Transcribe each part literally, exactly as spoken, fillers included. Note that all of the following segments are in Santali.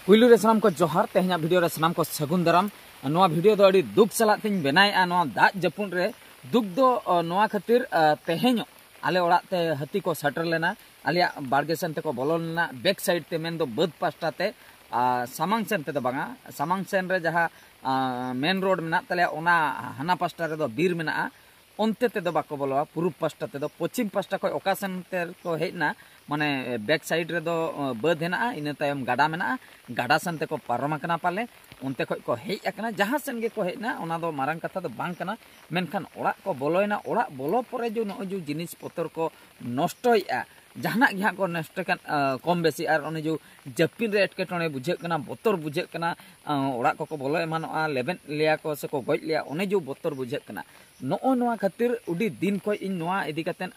ᱯᱩᱭᱞᱩ ᱨᱮ ᱥᱟᱱᱟᱢ ᱠᱚ ᱡᱚᱦᱟᱨ, ᱛᱮᱦᱮᱧᱟᱜ ᱵᱷᱤᱰᱤᱭᱳ ᱨᱮ ᱥᱟᱱᱟᱢ ᱠᱚ ᱥᱟᱹᱜᱩᱱ ᱫᱟᱨᱟᱢ᱾ ᱱᱚᱣᱟ ᱵᱷᱤᱰᱤᱭᱳ ᱫᱚ ᱟᱹᱰᱤ ᱫᱩᱠ ᱥᱟᱞᱟᱜ ᱛᱤᱧ ᱵᱮᱱᱟᱣᱮᱫᱼᱟ ᱱᱚᱣᱟ ᱫᱟᱜ ᱡᱟᱹᱯᱩᱫ ᱨᱮ᱾ ᱫᱩᱠ ᱫᱚ ᱱᱚᱣᱟ ᱠᱷᱟᱹᱛᱤᱨ ᱛᱮᱦᱮᱧᱚᱜ ᱟᱞᱮ ᱚᱲᱟᱜ ᱛᱮ ᱦᱟᱹᱛᱤ ᱠᱚ ᱥᱮᱴᱮᱨ ᱞᱮᱱᱟ, ᱟᱞᱮᱭᱟᱜ ᱵᱟᱲᱜᱮ ᱥᱮᱱ ᱛᱮᱠᱚ ᱵᱚᱞᱚ ᱞᱮᱱᱟ, ᱵᱮᱠ ᱥᱟᱭᱤᱰ ᱛᱮ, ᱢᱮᱱᱫᱚ ᱵᱟᱹᱫᱽ ᱯᱟᱥᱴᱟ ᱛᱮ, ᱥᱟᱢᱟᱝ ᱥᱮᱱ ᱛᱮᱫᱚ ᱵᱟᱝᱟ, ᱥᱟᱢᱟᱝ ᱥᱮᱱ ᱨᱮ ᱡᱟᱦᱟᱸ ᱢᱮᱱ ᱨᱳᱰ ᱢᱮᱱᱟᱜ ᱛᱟᱞᱮᱭᱟ ᱚᱱᱟ ᱦᱟᱱᱟ ᱯᱟᱥᱴᱟ ᱨᱮᱫᱚ ᱵᱤᱨ ᱢᱮᱱᱟᱜᱼᱟ, ᱚᱱᱛᱮ ᱛᱮᱫᱚ ᱵᱟᱠᱚ ᱵᱚᱞᱚᱣᱟ᱾ ᱯᱩᱨᱩᱵ ᱯᱟᱥᱴᱟ ᱛᱮᱫᱚ, ᱯᱚᱪᱷᱤᱢ ᱯᱟᱥᱴᱟ ᱠᱷᱚᱱ ᱚᱠᱟ ᱥᱮᱱ ᱛᱮᱠᱚ ᱦᱮᱡ ᱮᱱᱟ, ᱢᱟᱱᱮ ᱵᱮᱠ ᱥᱟᱭᱤᱰ ᱨᱮᱫᱚ ᱵᱟᱹᱫᱽ ᱦᱮᱱᱟᱜᱼᱟ, ᱤᱱᱟᱹ ᱛᱟᱭᱚᱢ ᱜᱟᱰᱟ ᱢᱮᱱᱟᱜᱼᱟ, ᱜᱟᱰᱟ ᱥᱮᱱ ᱛᱮᱠᱚ ᱯᱟᱨᱚᱢ ᱟᱠᱟᱱᱟ ᱯᱟᱞᱮ, ᱚᱱᱛᱮ ᱠᱷᱚᱱ ᱠᱚ ᱦᱮᱡ ᱟᱠᱟᱱᱟ᱾ ᱡᱟᱦᱟᱸ ᱥᱮᱱ ᱜᱮᱠᱚ ᱦᱮᱡ ᱮᱱᱟ, ᱚᱱᱟ ᱫᱚ ᱢᱟᱨᱟᱝ ᱠᱟᱛᱷᱟ ᱫᱚ ᱵᱟᱝ ᱠᱟᱱᱟ᱾ ᱢᱮᱱᱠᱷᱟᱱ ᱚᱲᱟᱜ ᱠᱚ ᱵᱚᱞᱚᱭᱮᱱᱟ, ᱚᱲᱟᱜ ᱵᱚᱞᱚ ᱯᱚᱨᱮ ᱡᱮ ᱱᱚᱜᱼᱚᱭ ᱡᱮ ᱡᱤᱱᱤᱥ ᱯᱚᱛᱚᱨ ᱠᱚ ᱱᱚᱥᱴᱚᱭᱮᱫᱼᱟ, ᱡᱟᱦᱟᱱᱟᱜ ᱜᱮ ᱦᱟᱸᱜ ᱠᱚ ᱱᱚᱥᱴᱚ ᱠᱟᱱ ᱠᱚᱢ ᱵᱮᱥᱤ, ᱟᱨ ᱚᱱᱮ ᱡᱮ ᱡᱟᱹᱯᱤᱫ ᱨᱮ ᱮᱴᱠᱮᱴᱚᱬᱮ ᱵᱩᱡᱷᱟᱹᱜ ᱠᱟᱱᱟ, ᱵᱚᱛᱚᱨ ᱵᱩᱡᱷᱟᱹᱜ ᱠᱟᱱᱟ, ᱚᱲᱟᱜ ᱠᱚᱠᱚ ᱵᱚᱞᱚ ᱮᱢᱟᱱᱚᱜᱼᱟ, ᱞᱮᱵᱮᱫ ᱞᱮᱭᱟ ᱠᱚ ᱥᱮᱠᱚ ᱜᱚᱡ ᱞᱮᱭᱟ, ᱚᱱᱮ ᱡᱮ ᱵᱚᱛᱚᱨ ᱵᱩᱡᱷᱟᱹᱜ ᱠᱟᱱᱟ᱾ ᱱᱚᱜᱼᱚ ᱱᱚᱣᱟ ᱠᱷᱟᱹᱛᱤᱨ ᱟᱹᱰᱤ ᱫᱤᱱ ᱠᱷᱚᱱ ᱤᱧ ᱱᱚᱣᱟ ᱤᱫᱤ ᱠᱟᱛᱮᱫ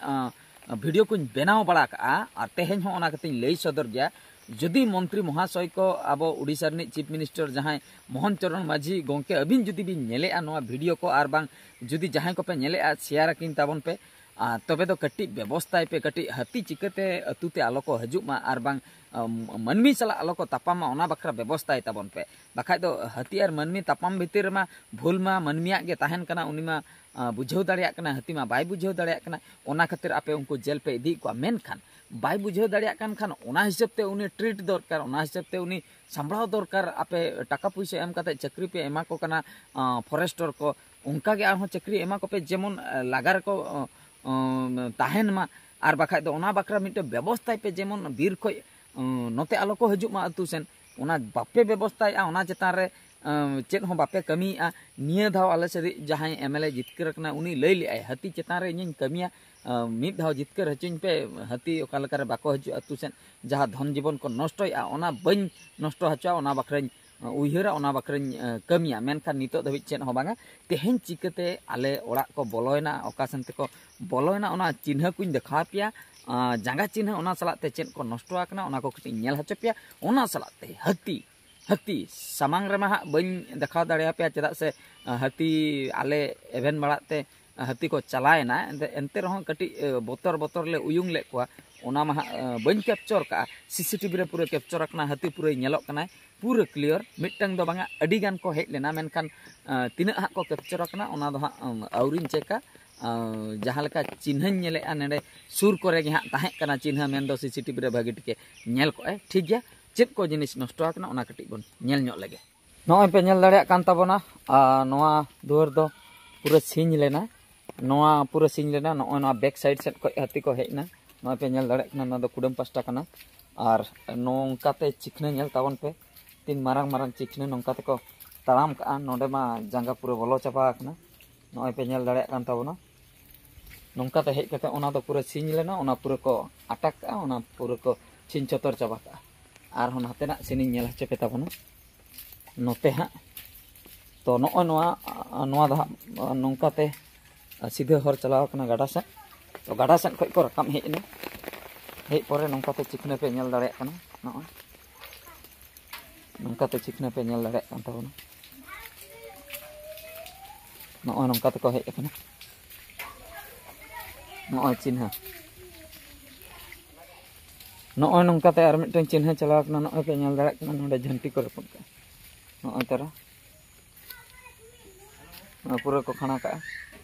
ᱵᱷᱤᱰᱤᱭᱳ ᱠᱚᱧ ᱵᱮᱱᱟᱣ ᱵᱟᱲᱟ ᱠᱟᱜᱼᱟ, ᱟᱨ ᱛᱮᱦᱮᱧ ᱦᱚᱸ ᱚᱱᱟ ᱠᱟᱛᱷᱟᱧ ᱞᱟᱹᱭ ᱥᱚᱫᱚᱨ ᱜᱮᱭᱟ᱾ ᱡᱩᱫᱤ ᱢᱚᱱᱛᱨᱤ ᱢᱚᱦᱟᱥᱚᱭ ᱠᱚ, ᱟᱵᱚ ᱩᱰᱤᱥᱟ ᱨᱤᱱᱤᱡ ᱪᱤᱯ ᱢᱤᱱᱤᱥᱴᱟᱨ ᱡᱟᱦᱟᱸᱭ ᱢᱳᱦᱚᱱ ᱪᱚᱨᱚᱱ ᱢᱟᱹᱡᱷᱤ ᱜᱚᱢᱠᱮ, ᱟᱹᱵᱤᱱ ᱡᱩᱫᱤ ᱵᱤᱱ ᱧᱮᱞᱮᱜᱼᱟ ᱱᱚᱣᱟ ᱵᱷᱤᱰᱤᱭᱳ ᱠᱚ, ᱟᱨ ᱵᱟᱝ ᱡᱩᱫᱤ ᱡᱟᱦᱟᱸᱭ ᱠᱚᱯᱮ ᱧᱮᱞᱮᱜᱼᱟ, ᱥᱮᱭᱟᱨ ᱟᱹᱠᱤᱱ ᱛᱟᱵᱚᱱ ᱯᱮ, ᱟᱨ ᱛᱚᱵᱮ ᱫᱚ ᱠᱟᱹᱴᱤᱡ ᱵᱮᱵᱚᱥᱛᱷᱟᱭ ᱯᱮ, ᱠᱟᱹᱴᱤᱡ ᱦᱟᱹᱛᱤ ᱪᱤᱠᱟᱹᱛᱮ ᱟᱹᱛᱩ ᱛᱮ ᱟᱞᱚ ᱠᱚ ᱦᱤᱡᱩᱜ ᱢᱟ, ᱟᱨ ᱵᱟᱝ ᱟᱢ, ᱢᱟᱹᱱᱢᱤ ᱥᱟᱞᱟᱜ ᱟᱞᱚ ᱠᱚ ᱛᱟᱯᱟᱢ ᱢᱟ, ᱚᱱᱟ ᱵᱟᱠᱷᱨᱟ ᱵᱮᱵᱚᱥᱛᱷᱟᱭ ᱛᱟᱵᱚᱱ ᱯᱮ᱾ ᱵᱟᱠᱷᱟᱡ ᱫᱚ ᱦᱟᱹᱛᱤ ᱟᱨ ᱢᱟᱹᱱᱢᱤ ᱛᱟᱯᱟᱢ ᱵᱷᱤᱛᱤᱨ ᱨᱮᱢᱟ ᱵᱷᱩᱞ ᱢᱟ ᱢᱟᱹᱱᱢᱤᱭᱟᱜ ᱜᱮ ᱛᱟᱦᱮᱱ ᱠᱟᱱᱟ, ᱩᱱᱤ ᱢᱟ ᱟᱸ, ᱵᱩᱡᱷᱟᱹᱣ ᱫᱟᱲᱮᱭᱟᱜ ᱠᱟᱱᱟ, ᱦᱟᱹᱛᱤ ᱢᱟ ᱵᱟᱭ ᱵᱩᱡᱷᱟᱹᱣ ᱫᱟᱲᱮᱭᱟᱜ ᱠᱟᱱᱟ᱾ ᱚᱱᱟ ᱠᱷᱟᱹᱛᱤᱨ ᱟᱯᱮ ᱩᱱᱠᱩ ᱡᱮᱞ ᱯᱮ ᱤᱫᱤᱭᱮᱫ ᱠᱚᱣᱟ, ᱢᱮᱱᱠᱷᱟᱱ ᱵᱟᱭ ᱵᱩᱡᱷᱟᱹᱣ ᱫᱟᱲᱮᱭᱟᱜ ᱠᱟᱱ ᱠᱷᱟᱱ ᱚᱱᱟ ᱦᱤᱥᱟᱹᱵ ᱛᱮ ᱩᱱᱤ ᱴᱨᱤᱴ ᱫᱚᱨᱠᱟᱨ, ᱚᱱᱟ ᱦᱤᱥᱟᱹᱵ ᱛᱮ ᱩᱱᱤ ᱥᱟᱢᱵᱲᱟᱣ ᱫᱚᱨᱠᱟᱨ᱾ ᱟᱯᱮ ᱴᱟᱠᱟ ᱯᱩᱭᱥᱟᱹ ᱮᱢ ᱠᱟᱛᱮ ᱪᱟᱹᱠᱨᱤ ᱯᱮ ᱮᱢᱟ ᱠᱚ ᱠᱟᱱᱟ, ᱟᱸ, ᱯᱷᱚᱨᱮᱥᱴᱚᱨ ᱠᱚ, ᱚᱱᱠᱟ ᱜᱮ ᱟᱨᱦᱚᱸ ᱪᱟᱹᱠᱨᱤ ᱮᱢᱟ ᱠᱚᱯᱮ, ᱡᱮᱢᱚᱱ, ᱟᱸ, ᱞᱟᱜᱟ ᱨᱮᱠᱚ, ᱟᱸ, ᱟᱸ, ᱛᱟᱦᱮᱱ ᱢᱟ᱾ ᱟᱨ ᱵᱟᱠᱷᱟᱡ ᱫᱚ ᱚᱱᱟ ᱵᱟᱠᱷᱨᱟ ᱢᱤᱫᱴᱮᱱ ᱵᱮᱵᱚᱥᱛᱷᱟᱭ ᱯᱮ, ᱡᱮᱢᱚᱱ ᱵᱤᱨ ᱠᱷᱚᱡ, ᱟᱸ, ᱱᱚᱛᱮ ᱟᱞᱚ ᱠᱚ ᱦᱤᱡᱩᱜ ᱢᱟ ᱟᱹᱛᱩ ᱥᱮᱱ᱾ ᱚᱱᱟ ᱵᱟᱯᱮ ᱵᱮᱵᱚᱥᱛᱷᱟᱭᱮᱫᱼᱟ, ᱚᱱᱟ ᱪᱮᱛᱟᱱ ᱨᱮ, ᱟᱸ, ᱪᱮᱫ ᱦᱚᱸ ᱵᱟᱯᱮ ᱠᱟᱹᱢᱤᱭᱮᱫᱼᱟ᱾ ᱱᱤᱭᱟᱹ ᱫᱷᱟᱣ ᱟᱞᱮ ᱥᱮᱫ ᱨᱤᱡ ᱡᱟᱦᱟᱸᱭ ᱮᱢ ᱮᱞ ᱮ ᱡᱤᱛᱠᱟᱹᱨ ᱟᱠᱟᱱᱟ, ᱩᱱᱤ ᱞᱟᱹᱭ ᱞᱮᱫᱼᱟᱭ, ᱦᱟᱹᱛᱤ ᱪᱮᱛᱟᱱ ᱨᱮ ᱤᱧᱤᱧ ᱠᱟᱹᱢᱤᱭᱟ, ᱟᱸ, ᱢᱤᱫ ᱫᱷᱟᱣ ᱡᱤᱛᱠᱟᱹᱨ ᱦᱚᱪᱚᱧ ᱯᱮ, ᱦᱟᱹᱛᱤ ᱚᱠᱟ ᱞᱮᱠᱟᱨᱮ ᱵᱟᱠᱚ ᱦᱤᱡᱩᱜᱼᱟ ᱟᱹᱛᱩ ᱥᱮᱫ, ᱡᱟᱦᱟᱸ ᱫᱷᱚᱱ ᱡᱤᱵᱚᱱ ᱠᱚ ᱱᱚᱥᱴᱚᱭᱮᱫᱼᱟ, ᱚᱱᱟ ᱵᱟᱹᱧ ᱱᱚᱥᱴᱚ ᱦᱚᱪᱚᱣᱟ, ᱚᱱᱟ ᱵᱟᱠᱷᱨᱟᱧ, ᱟᱸ, ᱩᱭᱦᱟᱹᱨᱟ, ᱚᱱᱟ ᱵᱟᱠᱷᱨᱟᱧ, ᱟᱸ, ᱠᱟᱹᱢᱤᱭᱟ᱾ ᱢᱮᱱᱠᱷᱟᱱ ᱱᱤᱛᱚᱜ ᱫᱷᱟᱹᱵᱤᱡ ᱪᱮᱫ ᱦᱚᱸ ᱵᱟᱝᱟ᱾ ᱛᱮᱦᱮᱧ ᱪᱤᱠᱟᱹᱛᱮ ᱟᱞᱮ ᱚᱲᱟᱜ ᱠᱚ ᱵᱚᱞᱚᱭᱮᱱᱟ, ᱚᱠᱟ ᱥᱮᱱ ᱛᱮᱠᱚ ᱵᱚᱞᱚᱭᱮᱱᱟ, ᱚᱱᱟ ᱪᱤᱱᱦᱟᱹ ᱠᱚᱧ ᱫᱮᱠᱷᱟᱣ ᱯᱮᱭᱟ᱾ ᱟᱸ, ᱡᱟᱸᱜᱟ ᱪᱤᱱᱦᱟᱹ, ᱚᱱᱟ ᱥᱟᱞᱟᱜ ᱛᱮ ᱪᱮᱫ ᱠᱚ ᱱᱚᱥᱴᱚ ᱟᱠᱟᱱᱟ, ᱚᱱᱟ ᱠᱚ ᱠᱟᱹᱴᱤᱡ ᱤᱧ ᱧᱮᱞ ᱦᱚᱪᱚ ᱯᱮᱭᱟ᱾ ᱚᱱᱟ ᱥᱟᱞᱟᱜ ᱛᱮ ᱦᱟᱹᱛᱤ, ᱦᱟᱹᱛᱤ ᱥᱟᱢᱟᱝ ᱨᱮᱢᱟ ᱦᱟᱸᱜ ᱵᱟᱹᱧ ᱫᱮᱠᱷᱟᱣ ᱫᱟᱲᱮᱭᱟᱯᱮᱭᱟ, ᱪᱮᱫᱟᱜ ᱥᱮ, ᱟᱸ, ᱦᱟᱹᱛᱤ ᱟᱞᱮ ᱮᱵᱷᱮᱱ ᱵᱟᱲᱟᱜ ᱛᱮ, ᱟᱸ, ᱦᱟᱹᱛᱤ ᱠᱚ ᱪᱟᱞᱟᱣᱮᱱᱟ᱾ ᱮᱱᱛᱮ, ᱮᱱᱛᱮ ᱨᱮᱦᱚᱸ ᱠᱟᱹᱴᱤᱡ, ᱮ, ᱵᱚᱛᱚᱨ ᱵᱚᱛᱚᱨ ᱞᱮ ᱩᱭᱩᱝ ᱞᱮᱫ ᱠᱚᱣᱟ᱾ ᱚᱱᱟ ᱢᱟ ᱦᱟᱸᱜ ᱵᱟᱹᱧ ᱠᱮᱯᱪᱚᱨ ᱠᱟᱜᱼᱟ᱾ ᱥᱤᱥᱤᱴᱤᱵᱷᱤ ᱨᱮ ᱯᱩᱨᱟᱹ ᱠᱮᱯᱪᱚᱨ ᱟᱠᱟᱱᱟ, ᱦᱟᱹᱛᱤ ᱯᱩᱨᱟᱹᱭ ᱧᱮᱞᱚᱜ ᱠᱟᱱᱟᱭ ᱯᱩᱨᱟᱹ ᱠᱞᱤᱭᱟᱨ᱾ ᱢᱤᱫᱴᱟᱝ ᱫᱚ ᱵᱟᱝᱟ, ᱟᱹᱰᱤ ᱜᱟᱱ ᱠᱚ ᱦᱮᱡ ᱞᱮᱱᱟ, ᱢᱮᱱᱠᱷᱟᱱ ᱛᱤᱱᱟᱹᱜ ᱦᱟᱸᱜ ᱠᱚ ᱠᱮᱯᱪᱚᱨ ᱟᱠᱟᱱᱟ ᱚᱱᱟ ᱫᱚ ᱦᱟᱸᱜ ᱟᱹᱣᱨᱤᱧ ᱪᱮᱠᱟ᱾ ᱡᱟᱦᱟᱸ ᱞᱮᱠᱟ ᱪᱤᱱᱦᱟᱹᱧ ᱧᱮᱞᱮᱫᱼᱟ, ᱱᱚᱰᱮ ᱥᱩᱨ ᱠᱚᱨᱮ ᱜᱮ ᱦᱟᱸᱜ ᱛᱟᱦᱮᱸ ᱠᱟᱱᱟ ᱪᱤᱱᱦᱟᱹ, ᱢᱮᱱᱫᱚ ᱥᱤᱥᱤᱴᱤᱵᱷᱤ ᱨᱮ ᱵᱷᱟᱹᱜᱤ ᱴᱷᱤᱠᱮ ᱧᱮᱞ ᱠᱚᱜᱼᱟᱭ, ᱴᱷᱤᱠ ᱜᱮᱭᱟ᱾ ᱪᱮᱫ ᱠᱚ ᱡᱤᱱᱤᱥ ᱱᱚᱥᱴᱚ ᱟᱠᱟᱱᱟ ᱚᱱᱟ ᱠᱟᱹᱴᱤᱡ ᱵᱚᱱ ᱧᱮᱞ ᱧᱚᱜ ᱞᱮᱜᱮ᱾ ᱱᱚᱜᱼᱚᱭ ᱯᱮ ᱧᱮᱞ ᱫᱟᱲᱮᱭᱟᱜ ᱠᱟᱱ ᱛᱟᱵᱚᱱᱟ, ᱟᱨ ᱱᱚᱣᱟ ᱫᱩᱣᱟᱹᱨ ᱫᱚ ᱯᱩᱨᱟᱹ ᱥᱤᱧ ᱞᱮᱱᱟ᱾ ᱱᱚᱣᱟ ᱯᱩᱨᱟᱹ ᱥᱤᱧ ᱞᱮᱱᱟ᱾ ᱱᱚᱜᱼᱚᱭ ᱱᱚᱣᱟ ᱵᱮᱠ ᱥᱟᱭᱤᱰ ᱥᱮᱫ ᱠᱷᱚᱱ ᱦᱟᱹᱛᱤ ᱠᱚ ᱦᱮᱡ ᱮᱱᱟ᱾ ᱱᱚᱜᱼᱚᱭ ᱯᱮ ᱧᱮᱞ ᱫᱟᱲᱮᱭᱟᱜ ᱠᱟᱱᱟ, ᱱᱚᱣᱟ ᱫᱚ ᱠᱩᱰᱟᱹᱢ ᱯᱟᱥᱴᱟ ᱠᱟᱱᱟ᱾ ᱟᱨ ᱱᱚᱝᱠᱟᱛᱮ ᱪᱤᱠᱷᱱᱟᱹ ᱧᱮᱞ ᱛᱟᱵᱚᱱ ᱯᱮ, ᱛᱤᱱ ᱢᱟᱨᱟᱝ ᱢᱟᱨᱟᱝ ᱪᱤᱠᱷᱱᱟᱹ ᱱᱚᱝᱠᱟ ᱛᱮᱠᱚ ᱛᱟᱲᱟᱢ ᱠᱟᱜᱼᱟ᱾ ᱱᱚᱰᱮ ᱢᱟ ᱡᱟᱸᱜᱟ ᱯᱩᱨᱟᱹ ᱵᱚᱞᱚ ᱪᱟᱵᱟ ᱟᱠᱟᱱᱟ᱾ ᱱᱚᱜᱼᱚᱭ ᱯᱮ ᱧᱮᱞ ᱫᱟᱲᱮᱭᱟᱜ ᱠᱟᱱ ᱛᱟᱵᱚᱱᱟ᱾ ᱱᱚᱝᱠᱟᱛᱮ ᱦᱮᱡ ᱠᱟᱛᱮ ᱚᱱᱟ ᱫᱚ ᱯᱩᱨᱟᱹ ᱥᱤᱧ ᱞᱮᱱᱟ, ᱚᱱᱟ ᱯᱩᱨᱟᱹ ᱠᱚ ᱟᱴᱟᱠ ᱠᱟᱜᱼᱟ, ᱚᱱᱟ ᱯᱩᱨᱟᱹ ᱠᱚ ᱪᱷᱤᱧ ᱪᱷᱚᱛᱚᱨ ᱪᱟᱵᱟ ᱠᱟᱜᱼᱟ᱾ ᱟᱨᱦᱚᱸ ᱱᱟᱛᱮᱱᱟᱜ ᱥᱤᱱᱤᱧ ᱧᱮᱞ ᱦᱚᱪᱚ ᱯᱮ ᱛᱟᱵᱚᱱᱟ᱾ ᱱᱚᱛᱮ ᱦᱟᱸᱜ ᱛᱚ ᱱᱚᱜᱼᱚᱭ ᱱᱚᱣᱟ, ᱱᱚᱣᱟ ᱫᱚ ᱦᱟᱸᱜ ᱱᱚᱝᱠᱟᱛᱮ ᱥᱤᱫᱷᱟᱹ ᱦᱚᱨ ᱪᱟᱞᱟᱣ ᱠᱟᱱᱟ ᱜᱟᱰᱟ ᱥᱮᱫ᱾ ᱛᱚ ᱜᱟᱰᱟ ᱥᱮᱫ ᱠᱷᱚᱱ ᱠᱚ ᱨᱟᱠᱟᱵ ᱦᱮᱡ ᱮᱱᱟ, ᱦᱮᱡ ᱯᱚᱨᱮ ᱱᱚᱝᱠᱟᱛᱮ ᱪᱤᱠᱷᱱᱟᱹ ᱯᱮ ᱧᱮᱞ ᱫᱟᱲᱮᱭᱟᱜ ᱠᱟᱱᱟ᱾ ᱱᱚᱜᱼᱚᱭ ᱱᱚᱝᱠᱟᱛᱮ ᱪᱤᱠᱷᱱᱟᱹ ᱯᱮ ᱧᱮᱞ ᱫᱟᱲᱮᱭᱟᱜ ᱠᱟᱱ ᱛᱟᱵᱚᱱᱟ᱾ ᱱᱚᱜᱼᱚᱭ ᱱᱚᱝᱠᱟ ᱛᱮᱠᱚ ᱦᱮᱡ ᱟᱠᱟᱱᱟ᱾ ᱱᱚᱜᱼᱚᱭ ᱪᱤᱱᱦᱟᱹ, ᱱᱚᱜᱼᱚᱭ ᱱᱚᱝᱠᱟᱛᱮ ᱟᱨ ᱢᱤᱫᱴᱮᱱ ᱪᱤᱱᱦᱟᱹ ᱪᱟᱞᱟᱣ ᱠᱟᱱᱟ᱾ ᱱᱚᱜᱼᱚᱭ ᱯᱮ ᱧᱮᱞ ᱫᱟᱲᱮᱭᱟᱜ ᱠᱟᱱᱟ, ᱱᱚᱰᱮ ᱡᱷᱟᱹᱱᱴᱤ ᱠᱚ ᱨᱟᱹᱯᱩᱫ ᱠᱟᱜᱼᱟ᱾ ᱱᱚᱜᱼᱚᱭ ᱛᱟᱨᱟ ᱱᱚᱣᱟ ᱯᱩᱨᱟᱹ ᱠᱚ ᱠᱷᱟᱸᱲᱟ ᱠᱟᱜᱼᱟ᱾